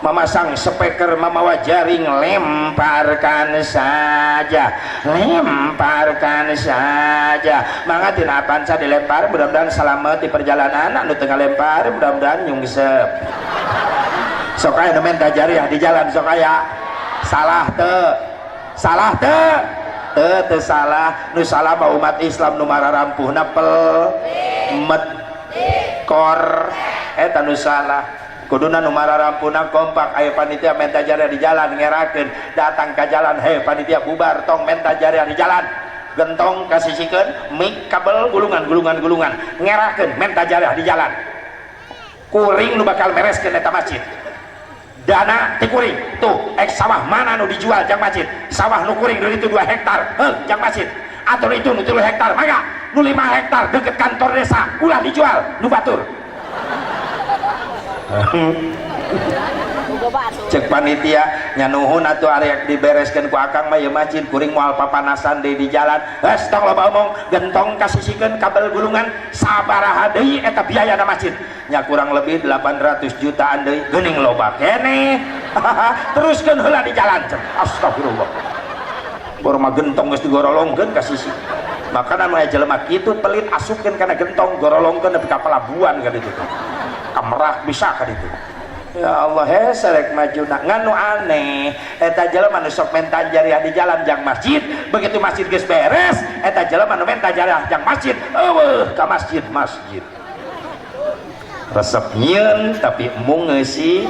Memasang speaker, memawa jaring, lemparkan saja, lemparkan saja. Mangga tina Avanza dilempar, mudah-mudahan selamat di perjalanan. Anu tengah lempar mudah-mudahan nyungsep. Sok aya nu menta jariah di jalan, sok aya. Salah teu? Salah teu? Teu, teu salah. Nu salah mah umat Islam nu mararampuhna pel met kor, eta nu salah. Kuduna nu mararampuhna kompak. Aya panitia menta jariah di jalan, ngerakeun datang ka jalan, "Hei panitia, bubar, tong menta jariah di jalan." Gentong kasisikeun, mic, kabel, gulungan gulungan gulungan, ngerakeun menta jariah di jalan. Kuring nu bakal mereskeun eta masjid, dana ti kuring tuh. Ek sawah mana nu dijual jang masjid? Sawah nu kuring nu itu 2 hektar, heuh, jang masjid, atau itu nu 3 hektar, mangga. Nu 5 hektar deket kantor desa ulah dijual, nu batur. Cek panitia, "Nya nuhun atuh, arek dibereskeun ku akang mah ieu masjid, kuring moal papanasan deui di jalan." Geus, tong loba omong, gentong kasisikeun, kabel gulungan. Sabaraha deui eta biayana masjid? Nya kurang lebih 800 jutaan deui. Geuning loba keneh, teruskeun heula di jalan. Cek, astagfirullah, bor mah gentong geus digorolongkeun ka sisi. Makana mah jelema kitu pelit, asupkeun kana gentong, gorolongkeun nepi ka pelabuhan ka ditu, ka Merak bisa ka ditu. Ya Allah, he serek maju ngan nu aneh eta jelema nu sok menta jariah di jalan jang masjid, begitu masjid geus beres, eta jelema nu menta jariah jang masjid eueuh ka masjid masjid. Resep nyieun tapi embung ngeusi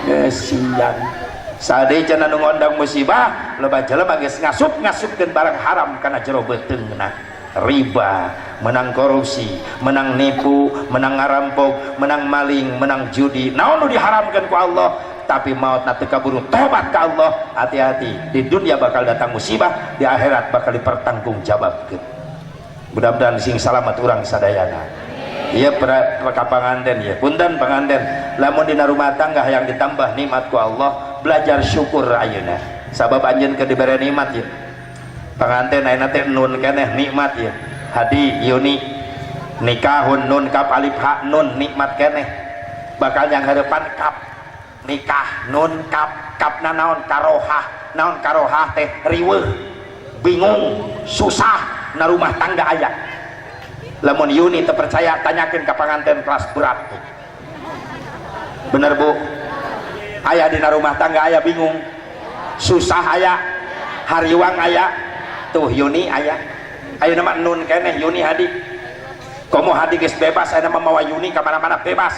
ngeusian. Sade cenah nu ngondang musibah, loba jelema geus ngasup ngasupkeun barang haram kana jero beuteungna. Riba, menang korupsi, menang nipu, menang ngarampok, menang maling, menang judi, naon nu diharamkan ku Allah, tapi maut na teu kaburu tobat ka Allah. Hati-hati, di dunia bakal datang musibah, di akhirat bakal dipertanggungjawabkeun. Mudah-mudahan sing salamat urang sadayana. Iya, ka panganten ya, punten panganten, lamun dina rumah tangga yang ditambah nikmat ku Allah, belajar syukur ayeuna, sabab anjeun keur dibere nikmat ya. Panganten ayeuna teh nun keneh nikmat ya. Hadi Yuni nikahun, nun kaf alif ha nun, nikmat keneh. Bakal yang harapan kaf. Nikah nun kap, kapna naon? Karohah. Naon karohah teh? Riweuh, bingung, susah na rumah tangga aya. Lamun Yuni teu percaya, tanyakeun ka panganten kelas berat. Bener bu? Aya dina rumah tangga aya bingung, susah aya, hariwang aya. Tuh Yuni aya. Ayeuna mah nun keneh Yuni Hadi. Komo Hadi geus bebas, ayeuna mah mawa Yuni ka mana-mana bebas.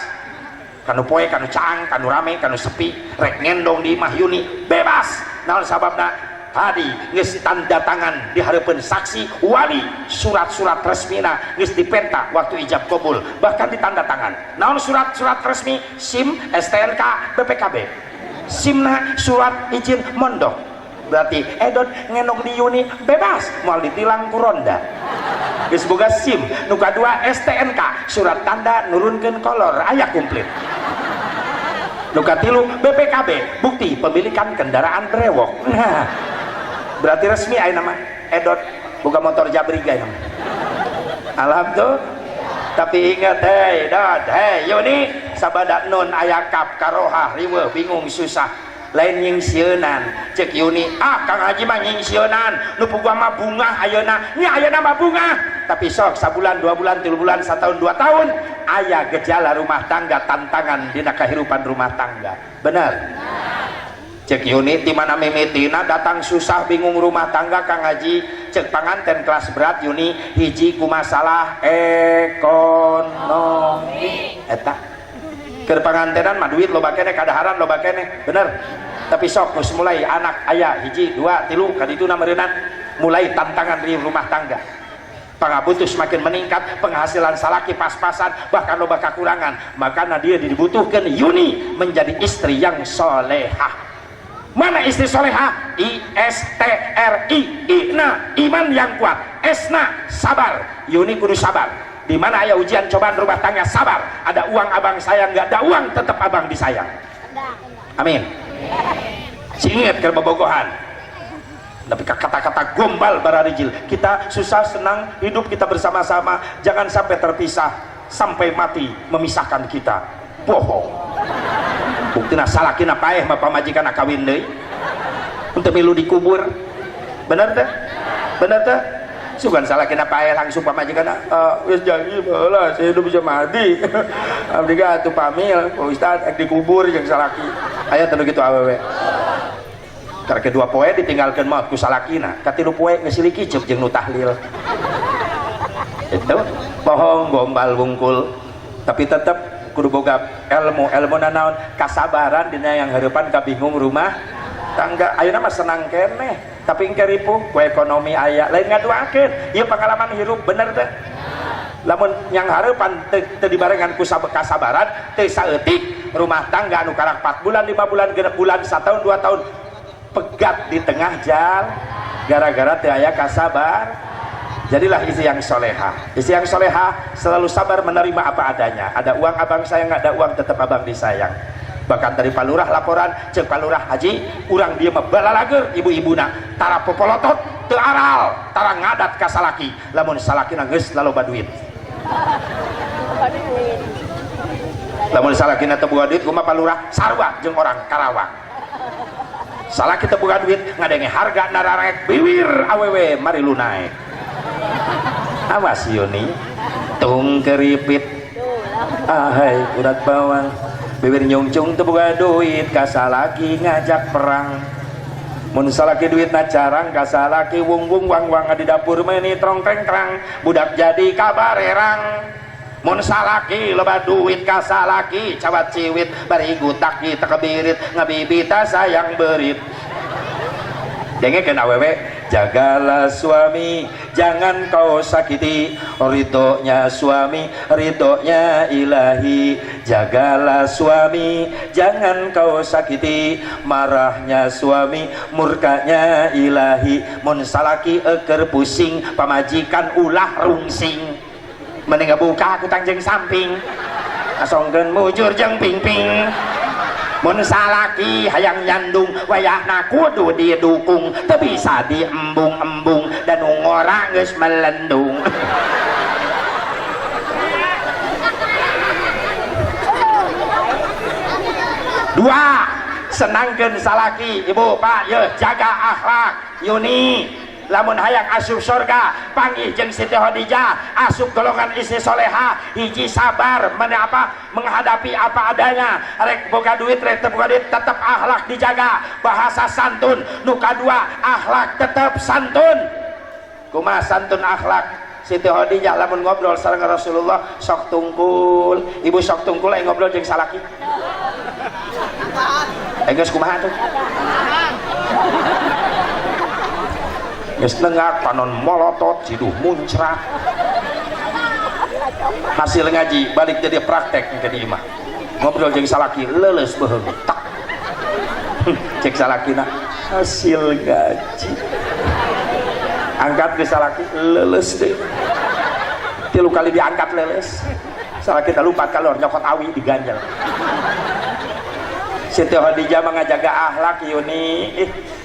Kanu poe, kanu caang, kanu rame, kanu sepi, rek ngendong di imah Yuni bebas. Naon sababna? Hadi geus tanda tangan di hareupeun saksi wali, surat-surat resmina geus dipenta waktu ijab kabul, bahkan ditanda tangan. Naon surat-surat resmi? SIM, STNK, BPKB. SIM-na surat izin mondok. Berarti Edot ngendong di Yuni bebas, moal ditilang ku ronda. Geus boga SIM. Nu kadua STNK, surat tanda nurunkeun kolor, aya komplit. Nu katilu BPKB, bukti pemilikan kendaraan brewok. Nah, berarti resmi ayeuna mah Edot boga motor jabrig ayeuna mah. Alhamdulillah. Tapi ingat, hei Dot, hei Yuni, sabada nun aya kap, karohah, riweuh, bingung, susah, lain nyingsieunan. Cek Yuni, ah Kang Haji mah nyingsieunan, nu puguh mah bungah ayeuna. Nya ayeuna mah bungah, tapi sok sabulan, 2 bulan, 3 bulan, 1 tahun, 2 tahun, aya gejala rumah tangga, tantangan dina kehidupan rumah tangga. Bener? Cek Yuni, di mana mimitina datang susah bingung rumah tangga, Kang Haji? Cek panganten kelas berat Yuni, hiji ku masalah ekonomi. Eta keur pangantenan mah duit loba keneh, kadaharan loba keneh, bener? Tapi sok geus mulai anak aya hiji, dua, tilu, kadituna meureunan mulai tantangan di rumah tangga, pangabutuh semakin meningkat, penghasilan salaki pas-pasan, bahkan loba kekurangan. Makanya dia dibutuhkan Yuni menjadi istri yang solehah. Mana istri soleha? I S T R I. I na iman yang kuat, S na sabar. Yuni kudu sabar. Di mana aya ujian cobaan rumah tangga, sabar. Ada uang abang sayang, nggak ada uang tetap abang disayang. Amin. Ingat ke bobogohan, tapi kata-kata gombal bararijil. Kita susah senang hidup kita bersama-sama, jangan sampai terpisah, sampai mati memisahkan kita. Bohong. Buktina salakina paeh mah pamajikan kawin deui untuk milu dikubur. Bener teh? Bener teh? Sugan salakina paeh langsung pamajikan wis janji baheula saya hidup bisa mati, abdi ge atuh pamil Pak Ustad, ek dikubur jeung salaki. Aya teu kitu awewe? Karena kedua poe ditinggalkan maut ku salakina, katilu poe geus silih kiceup jeung nu tahlil. Itu bohong, gombal wungkul. Tapi tetap kudu boga ilmu. Ilmu naon? Kasabaran dina yang harapan kabingung rumah tangga. Ayeuna mah senang keneh, tapi engke ripuh ku ekonomi aya. Lain ngaduakeun, ieu pengalaman hirup. Bener teh? Lamun yang harapan teu dibarengan ku kasabaran, teu saeutik rumah tangga anu karak 4 bulan, 5 bulan, 6 bulan, 1 tahun, 2 tahun, pegat di tengah jalan gara-gara teu aya kasabar. Jadilah istri yang soleha. Istri yang soleha selalu sabar menerima apa adanya. Ada uang abang sayang, nggak ada uang tetap abang disayang. Bahkan dari palurah laporan, cek palurah, "Haji, urang dia mah balalager ibu-ibuna, tara popolotot, teu aral, tara ngadat ka salaki lamun salakina geus laloba duit. Lamun salakina teu boga duit kumaha palurah? Sarua jeung orang Karawang. Salaki teu boga duit, ngadenge harga nararek, biwir awewe marilu naek." Awas Yuni, tung keripit, ahai urat bawang, bibir nyungcung teu boga duit ka salaki ngajak perang. Mun salaki duit na carang ka salaki, wung wung wang wang, di dapur meni trong treng trang, budak jadi kabarerang. Mun salaki loba duit ka salaki cawat ciwit, bari gutak kita kebirit, ngabibita sayang berit." Dengekeun awewe, jagalah suami, jangan kau sakiti, ridhonya suami, ridhonya ilahi. Jagalah suami, jangan kau sakiti, marahnya suami, murkanya ilahi. Mun salaki eker pusing, pamajikan ulah rungsing, mending buka aku tangjeng samping, asongkeun mujur jeung pingping. Mun salaki hayang nyandung, wayahna kudu didukung, teu bisa diembung-embung dan ngora geus melendung. Dua, senangkeun salaki. Ibu, Pak, ye, jaga akhlak. Yuni, lamun hayang asup surga, panggih jeung Siti Khadijah, asup golongan istri soleha. Hiji, sabar apa menghadapi apa adanya, rek boga duit rek teu boga duit, tetap akhlak dijaga, bahasa santun. Nu kadua, akhlak tetap santun. Kumaha santun akhlak Siti Khadijah? Lamun ngobrol sareng Rasulullah sok tungkul. Ibu sok tungkul aya ngobrol jeung salaki? Eh, geus kumaha tuh? Geus nengak, panon molotot, ciduh muncrat. Hasil ngaji balik jadi praktek ke di imah, ngobrol jeung salaki leuleus beuheung tak. Cek salakina, hasil ngaji. Angkat ke salaki, leuleus deh. 3 kali diangkat leuleus. Salaki lupa kalor nyokot awi diganjel. Siti Khadijah mengajaga akhlak, Yuni.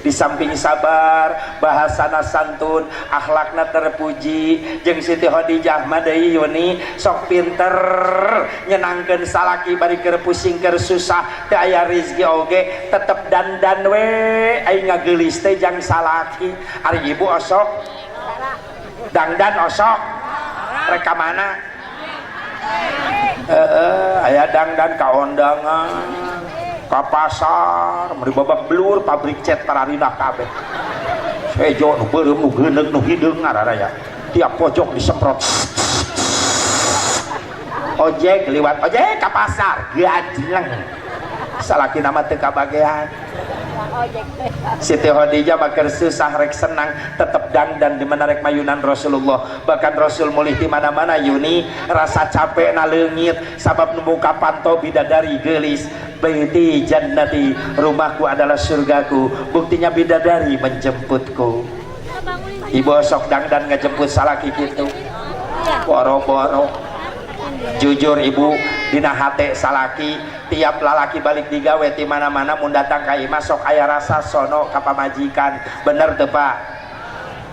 Di samping sabar, bahasana santun, akhlakna terpuji. Jeung Siti Khadijah mah deui, Yuni, sok pinter nyenangkeun salaki. Bari keur pusing, keur susah, teu aya rezeki oge tetep dandan we, ai ngageulis teh jang salaki. Ari ibu osok dangdan, osok rek ka mana? Heeh, aya dangdan ka ondangan, ka pasar, meni babak belur, pabrik cat pararinah kabeh. Sejo nu beureum, nu geuneung, nu hideung ngararaya. Tiap pojok disemprot. Ojek liwat, ojek ka pasar, gajleng. Salaki nama teu kabagean. Siti Khadijah mah keur susah rek senang tetep dangdan di mana rek mayunan Rasulullah. Bahkan Rasul mulih di mana-mana, Yuni, rasa capek na leungit sabab nu muka panto bidadari geulis. Baiti jannati, rumahku adalah surgaku, buktinya bidadari menjemputku. Ibu sok dangdan ngejemput salaki gitu? Boro-boro. Jujur ibu, dina hate salaki tiap lalaki balik digawe ti mana-mana, mun datang ka imah sok aya rasa sono ka pamajikan. Bener teu, Pak?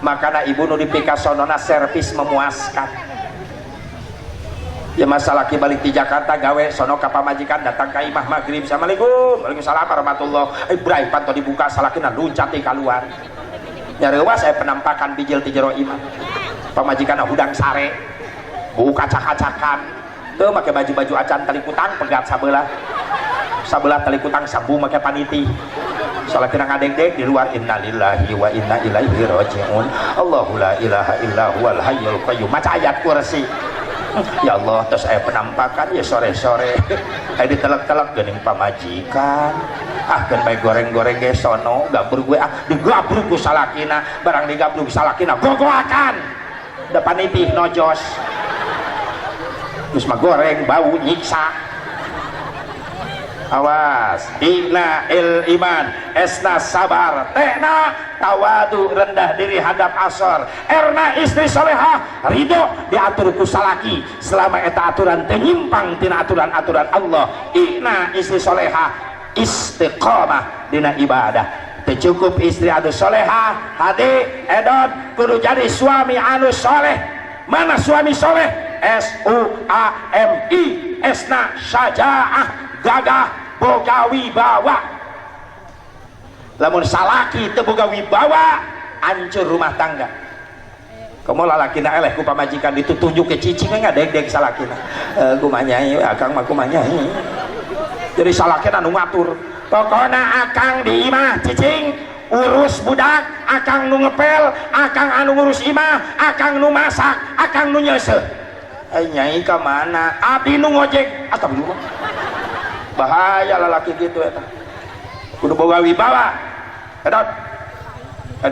Makana ibu nu dipikasonona servis memuaskan. Ya, masa laki balik di Jakarta gawe sono ka pamajikan, datang ka imah maghrib, "Assalamualaikum." "Waalaikumsalam warahmatullah." Eh, bray, panto dibuka, salakina luncat keluar, nyareuwas aya penampakan bijil ti jero imah. Pamajikan hudang sare, buka kacak-kacakan tuh, make baju-baju acan tali kutang, pegat sabelah sabelah tali kutang, sambung make paniti. Salakina ngadeg-deg di luar, "Innalillahi wa inna ilaihi rajiun, Allahu la ilaha illa huwal hayyul qayyum," maca ayat kursi. Ya Allah, terus saya penampakan ya sore-sore, eh, ditelek-telek geuning pamajikan. Ah, kan bae goreng-goreng ge sono gabrug gue. Ah, digabrug ku salakina. Barang digabrug salakina, gogoakan depan itih nojos. Terus mah goreng bau nyiksa. Awas. Ina il iman, esna sabar, tekna tawadu, rendah diri hadap asor, erna istri soleha, ridho diatur ku salaki selama eta aturan teu nyimpang tina aturan-aturan Allah. Ina istri soleha, istiqomah dina ibadah. Teu cukup istri anu soleha, hade edon, kudu jadi suami anu soleh. Mana suami soleh? S U A M I, esna syajaah, gagah, boga wibawa. Lamun salaki teu boga wibawa, hancur rumah tangga. Komo lalakina eleh ku pamajikan, ditutunjuk ke cicing, ngadeg-deg salakina, e, "Kumaha Nyai, akang mah kumaha Nyai?" Jadi salakina nu ngatur, "Pokona akang di imah cicing, urus budak, akang nu ngepel, akang anu ngurus imah, akang nu masak, akang nu nyeuseuh." "Eh, Nyai ka mana?" "Abdi nu ngojek." Astagfirullah, bahaya lalaki gitu. Eta kudu boga wibawa. Edot,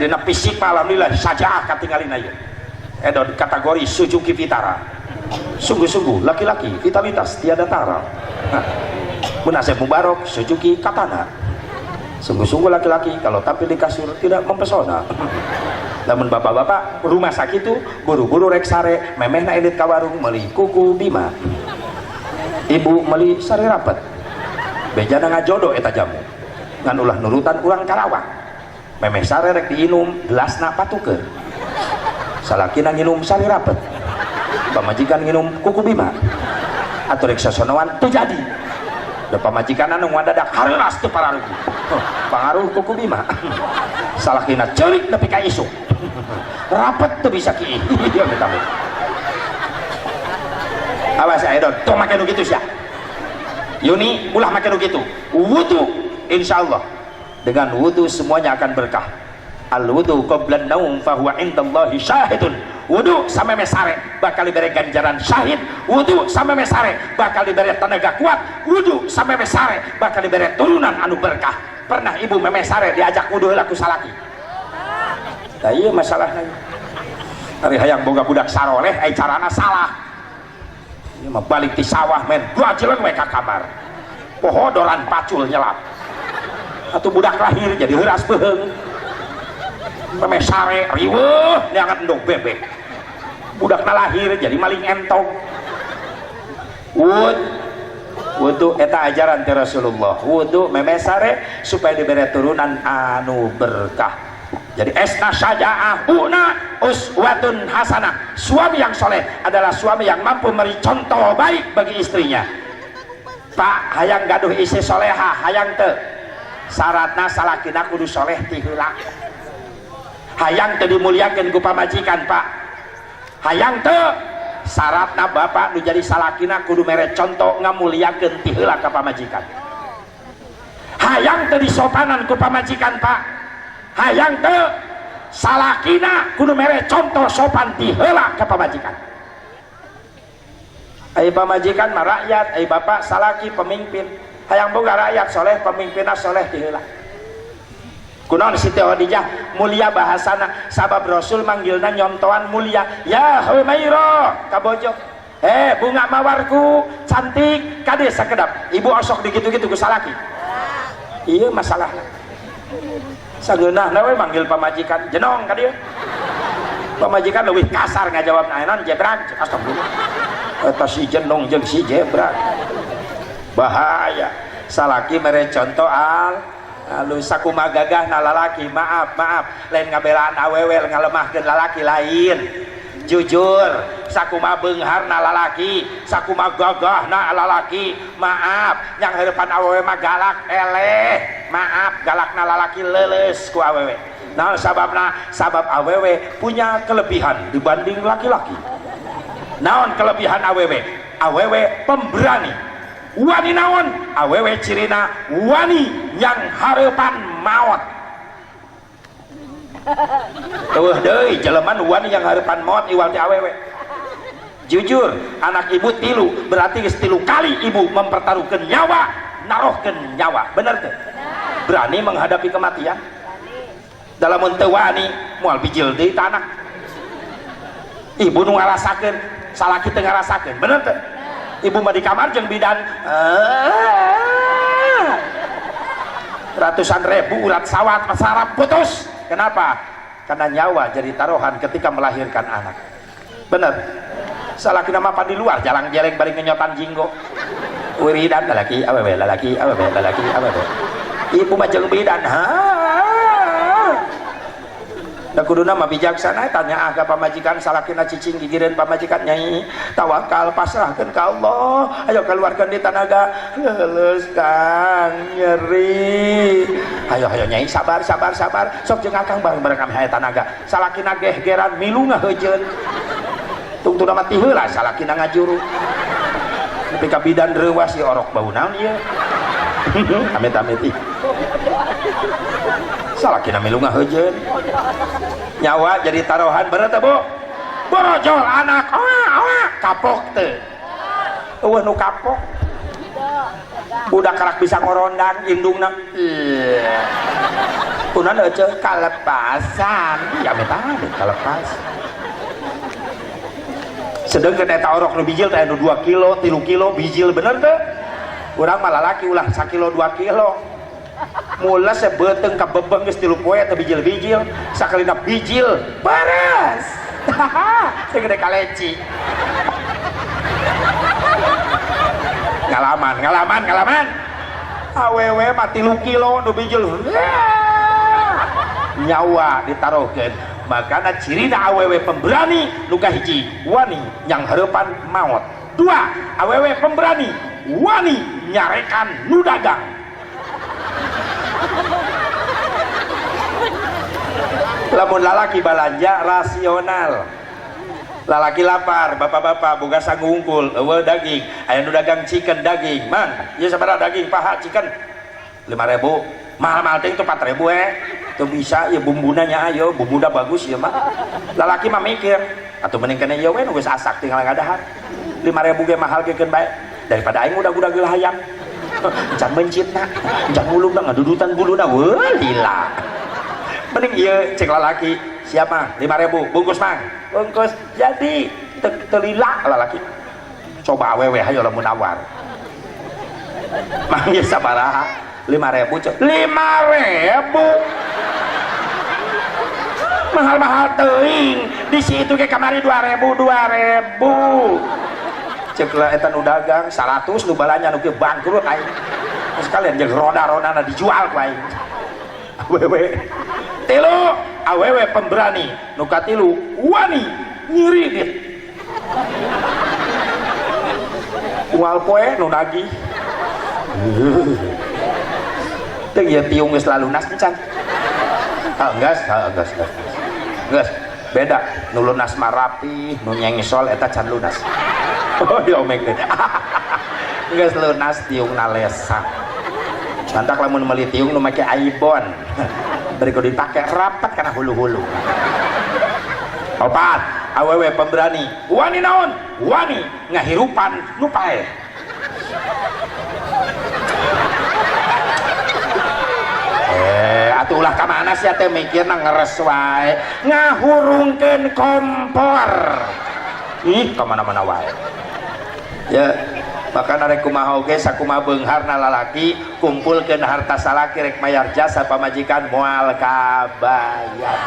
dina fisik mah alhamdulillah saja katinggalin aja. Edot kategori Suzuki Vitara, sungguh-sungguh laki-laki vitalitas tiada tara. Nah, Munasib Mubarok Suzuki Katana, sungguh-sungguh laki-laki kalau tampil di kasur tidak mempesona. Namun bapak-bapak rumah sakit itu buru-buru rek sare, memehna elit ka warung meuli kuku Bima, ibu meuli sari rapet, bejana ngajodo eta jamu ngan ulah nurutan urang Karawang. Memeh sare rek diinum, gelasna patukeun. Salakina nginum sari rapet, pamajikan nginum kuku Bima, atau rek sosonoan teu jadi. Da pamajikan anu ngadadak hareuras teu pararuguh. Pangaruh kuku Bima. Salakina ceurik nepi ka isuk. Rapet teu bisa kieu. Ieu amit amit. Awas aya tong make nu kitu sia. Yuni ulah make nu kitu. Wudu insyaallah. Dengan wudu semuanya akan berkah. Al wudu qabla naum fahuwa indallahi syahidun. Wudu sameme sare bakal diberi ganjaran syahid. Wudu sameme sare bakal diberi tenaga kuat. Wudu sameme sare bakal diberi turunan anu berkah. Pernah ibu meme sare diajak wudu heula ku salaki? Tah ieu masalahna. Ari hayang boga budak saroleh ai carana salah. Ieu mah balik ti sawah men dua jeleng we ka kamar. Pohodoran pacul nyelap. Atuh budak lahir jadi heuras beuheung. Meme sare riweuh neangan endog bebek. Budakna lahir jadi maling entog. Wudu eta ajaran ti Rasulullah. Wudu meme sare supaya diberi turunan anu berkah. Jadi esna syajaah una uswatun hasanah. Suami yang soleh adalah suami yang mampu memberi contoh baik bagi istrinya. Pak, hayang gaduh istri soleha, hayang teu? Syaratna salakina kudu soleh ti heula. Hayang teu dimuliakeun ku pamajikan, Pak? Hayang teu? Syaratna bapak nu jadi salakina kudu mere contoh ngamuliakeun ti heula ka pamajikan. Hayang teu disopanan ku pamajikan, Pak? Hayang teu? Salakina kudu mere contoh sopan ti heula ka pamajikan. Ai pamajikan mah rakyat, ai bapak salaki pemimpin. Hayang boga rakyat soleh, pemimpinna soleh ti heula. Kunaon Siti Khadijah mulia bahasana? Sabab Rasul manggilna nyontoan mulia, ya Humaira ka bojo. Bunga mawarku cantik kade sakedap. Ibu osok digitu-gitu ku salaki. Iya masalahna. Sangeunahna we manggil pamajikan jenong ka dieu. Pamajikan leuwih kasar ngajawab naon jebrak, astagfirullah. Eta si jenong jeung si jebrak. Bahaya. Salaki mere contoh al lalu sakuma gagah na lalaki, maaf maaf lain ngabelaan awewe ngalemahkeun lalaki lain, jujur sakuma beunghar na lalaki, sakuma gagah na lalaki, maaf yang heurepan awewe mah galak eleh, maaf galak na lalaki leuleus ku awewe. Nah sababna, sabab awewe punya kelebihan dibanding laki-laki. Naon kelebihan awewe? Awewe pemberani. Wani naon? Awewe cirina wani yang harapan maut. Eueuh deui jelema nu wani yang harapan maut iwal ti awewe. Jujur, anak ibu tilu, berarti geus tilu kali ibu mempertaruhkan nyawa, narohkeun nyawa. Bener teu? Berani menghadapi kematian. Dalam teu wani moal bijil deui ta anak. Ibu nu ngarasakeun, salaki teu ngarasakeun, bener teu? Ibu mah di kamar jeung bidan ratusan ribu urat sawat saraf putus. Kenapa? Karena nyawa jadi taruhan ketika melahirkan anak. Bener. Salaki nama apa di luar jalan jeleng bari ngenyotan jinggo. Wiridan lalaki awewe lalaki awewe lalaki awewe. Ibu mah jeung bidan. Ha. Da kuduna mah bijaksana tanya ah ka pamajikan, salakina cicing gigireun pamajikan, nyai tawakal pasrahkeun ka Allah, ayo keluarkeun di tanaga leuleus Kang nyeri, ayo ayo nyai sabar sabar sabar sok jeung akang bareng-bareng kami aya tanaga. Salakina gehgeran milu ngaheujeun tungtuna mah ti heula salakina ngajuru nepi ka bidan reuwas ieu orok bau naon ieu, amit amit ih. Salakina milu ngaheujeun. Nyawa jadi taruhan, bener teu Bu? Borojol anak oa oa kapok teu? Eueuh nu kapok. Budak karak bisa ngorondang indungna. Kunaon euceuh kalepasan? Ya amit amit kalepas. Sedengkeun eta orok nu bijil teh anu 2 kilo, 3 kilo bijil, bener teu? Urang mah lalaki ulah sakilo 2 kilo. Mula sebeteng ka bebeng geus 3 poe teh bijil-bijil, sakalina bijil beres. Segede kaleci. Ngalaman, ngalaman, ngalaman. Awewe mah 3 kilo nu bijil. Nyawa ditaruhkeun. Makana cirina awewe pemberani nu kahiji, wani yang harapan maut. Dua, awewe pemberani wani nyarekan nu dagang. Lamun lalaki balanja rasional. Lalaki lapar, bapak-bapak boga sangu unggul, eueuh daging, aya nu dagang chicken daging, mang, ieu sabaraha daging paha chicken? 5.000. Mahal-mahal teh itu 4.000 teu bisa ieu bumbuna nya ayo, bumbuna bagus ieu mah. Lalaki mah mikir, atuh mending kana ieu we nu geus asak tinggal ngadahar. 5.000 ge mahal ge keun bae daripada aing udah-udah geula hayam. Encan mencitna, encan mulungna ngadudutan buluna, weuh lila. Mending ieu cek lalaki, siap mang, 5.000 bungkus mang. Bungkus jadi teu lila lalaki. Coba awewe hayo lamun nawar. Mang ieu sabaraha? 5.000 cek. 5.000. Mahal-mahal teuing. Di situ ge kamari 2.000, 2.000. Cek lah eta nu dagang 100 nu balanya nu kieu bangkrut aing. Sekalian jeung roda-rodana dijual ku aing. Awewe. Tilu awewe pemberani, nu katilu wani nyiridit. Ual poe nu nagih. Teu ieu tiung geus lalunas encan. Ah geus, geus, geus. Geus, beda nu lunas mah rapi, nu nyengsol eta can lunas. Oh diomek teh. Geus lunas tiungna lesak. Mantak lamun meuli tiung nu make aibon. Berikut dipake rapat kana hulu-hulu. Opat, awewe pemberani. Wani naon? Wani ngahirupan nu paeh. Atuh ulah ka mana sia teh mikirna ngeres wae, ngahurungkeun kompor. Ih, ka mana-mana wae. Ya, bahkan arek kumaha oge sakumaha beungharna lalaki kumpulkeun harta salaki rek mayar jasa pamajikan moal kabayar.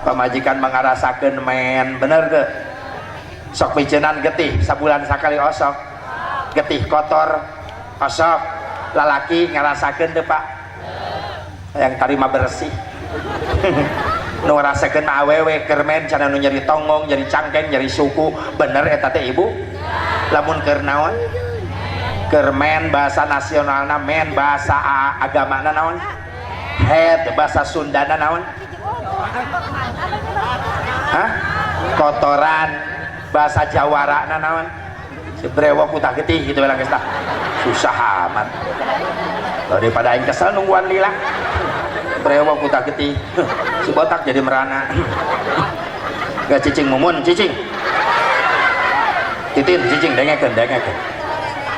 Pamajikan mangarasakeun men, bener teu? Sok miceunan getih sabulan sakali osok. Getih kotor osok. Lalaki ngarasakeun teu, Pak? Yang tarima bersih. Nu ngarasakeun mah awewe keur men cenah nu nyeri tonggong, nyeri cangkeng, nyeri suku. Bener eta teh ibu? Lamun keur naon? Keur men bahasa nasionalna men, bahasa agamana naon? Head, bahasa Sundana naon? Hah? Kotoran, bahasa Jawarana naon? Si brewok utah getih gitu bilang geus tah. Susah amat. Daripada aing kesel nungguan lila. Brewok utah getih. Si botak jadi merana. Gak cicing mumun, cicing. Titin cicing dengekeun, dengekeun.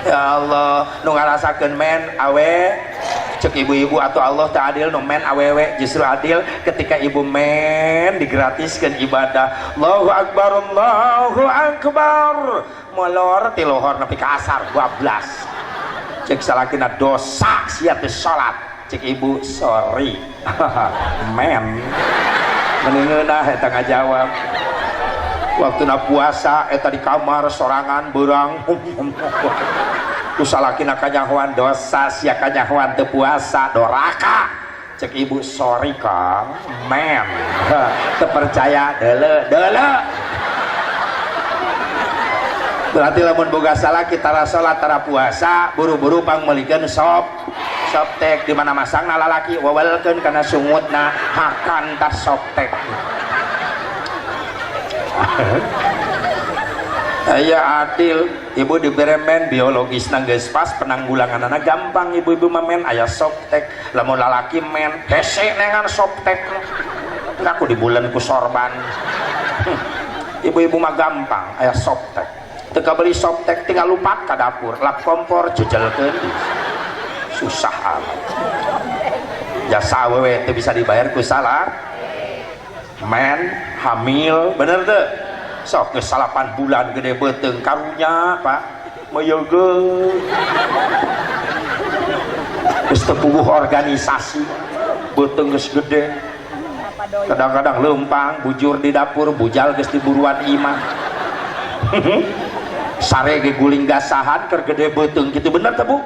Ya Allah, nu ngarasakeun men awe cek ibu-ibu atau Allah tak adil nu men awewe justru adil ketika ibu men digratiskan ibadah. Allahu akbar, Allahu akbar. Molor ti lohor nepi ka asar bablas. Cek salakina dosa sia teh salat. Cek ibu sorry. Men mendingeunah eta ngajawab. Waktuna puasa eta di kamar sorangan beurang. Ku salakina kanyahoan dosa sia kanyahoan teu puasa doraka. Cek ibu sorry Kang, men. Teu percaya deuleu deuleu. Berarti lamun boga salaki tara salat tara puasa buru-buru pangmeulikeun soptek di mana masangna lalaki wawelkeun kana sungutna hakan tas soptek. Aya adil, ibu dibere men biologis geus pas penanggulanganana gampang ibu-ibu mah men aya soptek. Lamun lalaki men hese nengan soptek. Ngaku dibulen ku sorban. Ibu-ibu mah gampang aya soptek. Teu kabeli soptek tinggal lupat ka dapur, lap kompor jejelkeun. Susah amat. Jasa awewe teu bisa dibayar ku salah. Men hamil bener teu? Sok geus 8 bulan gede beuteung karunya, Pak. Meyeugeuh. Geus teu puguh organisasi. Beuteung geus gede. Kadang-kadang leumpang bujur di dapur, bujal geus diburuan imah. Sare ge guling gasahan keur gede beuteung kitu bener teu, Bu?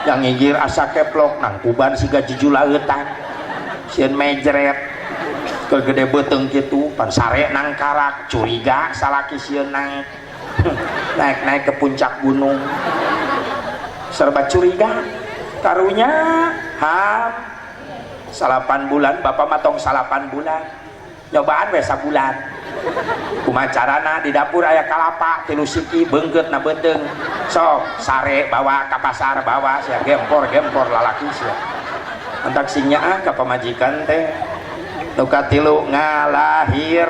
Yang ngigir asa keplok nangkuban siga jujulautan. Sieun mejret. Keur gede beuteung kitu pan sare nangkarak curiga salaki sieun naik. Naik-naik ke puncak gunung. Serba curiga karunya. Ham 9 bulan, bapak mah tong 9 bulan, nyobaan we sabulan. Kumaha carana? Di dapur aya kalapa 3 siki, beungkeut na beuteung, sok sare bawa ka pasar, bawa sia gempor-gempor lalaki sia. Entak sing nyaah ka pamajikan teh. Nu katilu, ngalahir.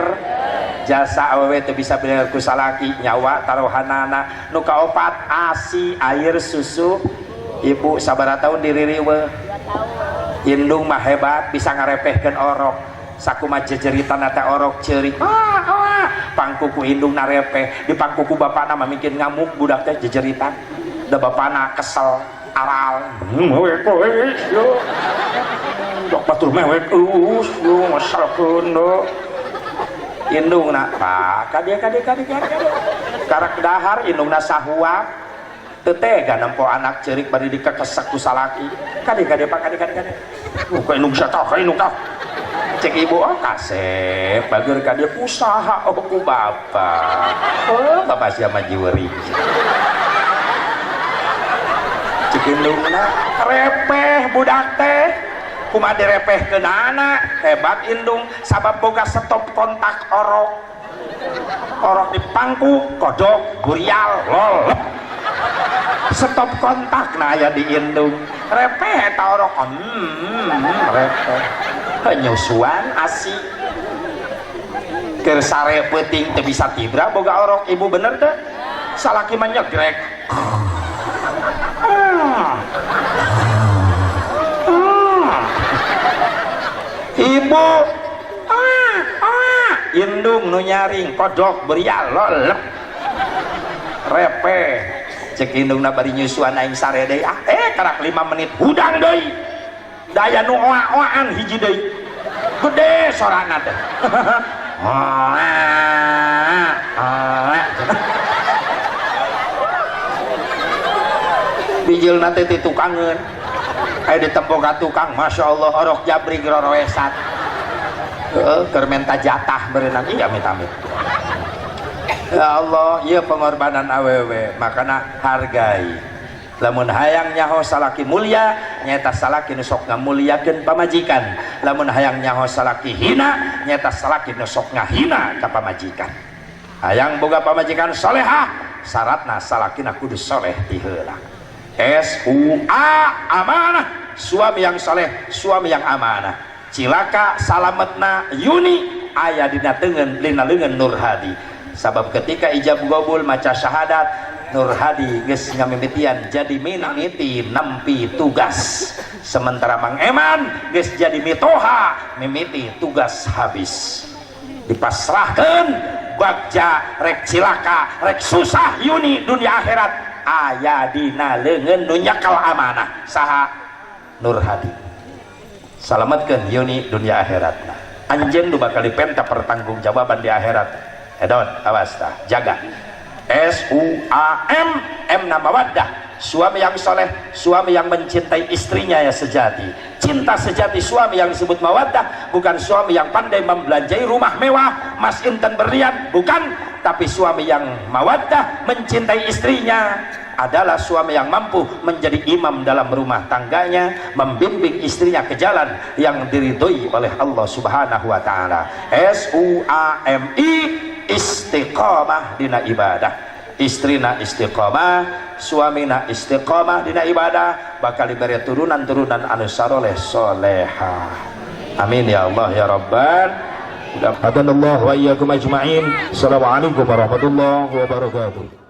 Jasa awewe teu bisa bener ku salaki, nyawa taruhanana. Nu kaopat, asi, air susu ibu. Sabaraha tahun diririweuh? Indung mah hebat, bisa ngarepehkeun orok. Sakumaha jejeritan teh orok ceurik, ah, ah. Pangkuku indung narepeh, di pangkuku bapana mah mungkin ngamuk budak teh jejeritan. Da bapana kesel aral. Mewek we yo. Dok batur mewek us yo masalkeun do. Indungna pak kade kade kade kade. Karak dahar indungna sahuap. Teu tega nempo anak ceurik bari dikekesek ku salaki. Kade kade pak kade kade kade. Ka indung sia tah, ka indung tah. Cek ibu, oh kasep bager ka dia usaha, oh ku bapak. Oh bapak sia mah jiweri. Cek indungna repeh budak teh. Kumaha direpehkeunana? Hebat indung sabab boga stop kontak orok. Orok di pangku kodok gurial lol. Stop kontak na aya di indung. Repeh eta orok. Repeh. Penyusuan asi keur sare peuting teu bisa tibra boga orok ibu, bener teu? Salaki mah nyegrek. Ibu indung nu nyaring kodok berial lolep repeh. Cek indungna bari nyusuan aing sare deui ah, karak 5 menit hudang deui. Daya nu oa-oaan hiji deui. Gede sorana teh. Bijilna teh ti tukangeun. Aya ditempo ka tukang, Masya Allah orok jabrig roroesan. Heeh, keur menta jatah berenang. Iya amit-amit. Ya Allah, ieu pengorbanan awewe, makana hargai. Lamun hayang nyaho salaki mulia, nyaeta salaki nu sok ngamuliakeun pamajikan. Lamun hayang nyaho salaki hina, nyaeta salaki nu sok ngahina ka pamajikan. Hayang boga pamajikan solehah, syaratna salakina kudu soleh ti heula. S U A, amanah. Suami yang soleh, suami yang amanah. Cilaka salametna Yuni aya dina tengen dina leungeun Nur Hadi. Sabab ketika ijab gobul maca syahadat, Nur Hadi geus ngamimitian jadi mimiti nampi tugas. Sementara Mang Eman geus jadi mitoha mimiti tugas habis. Dipasrahkeun bagja rek cilaka rek susah Yuni dunia akhirat aya dina leungeun nu nyekal amanah. Saha? Nur Hadi. Salametkeun Yuni dunia akhiratna. Anjeun nu bakal dipenta pertanggungjawaban di akhirat. Edon, awas tah, jaga. S U A M, M nama mawaddah. Suami yang soleh, suami yang mencintai istrinya ya sejati. Cinta sejati suami yang disebut mawaddah bukan suami yang pandai membelanjai rumah mewah, mas inten berlian, bukan, tapi suami yang mawaddah mencintai istrinya adalah suami yang mampu menjadi imam dalam rumah tangganya, membimbing istrinya ke jalan yang diridhoi oleh Allah Subhanahu wa taala. S U A M I, istiqamah dina ibadah. Istrina istiqamah, suamina istiqamah dina ibadah, bakal diberi turunan-turunan anu saroleh soleha. Amin ya Allah ya Rabban. Hadanallahu wa iyyakum ajma'in. Assalamualaikum warahmatullahi wabarakatuh.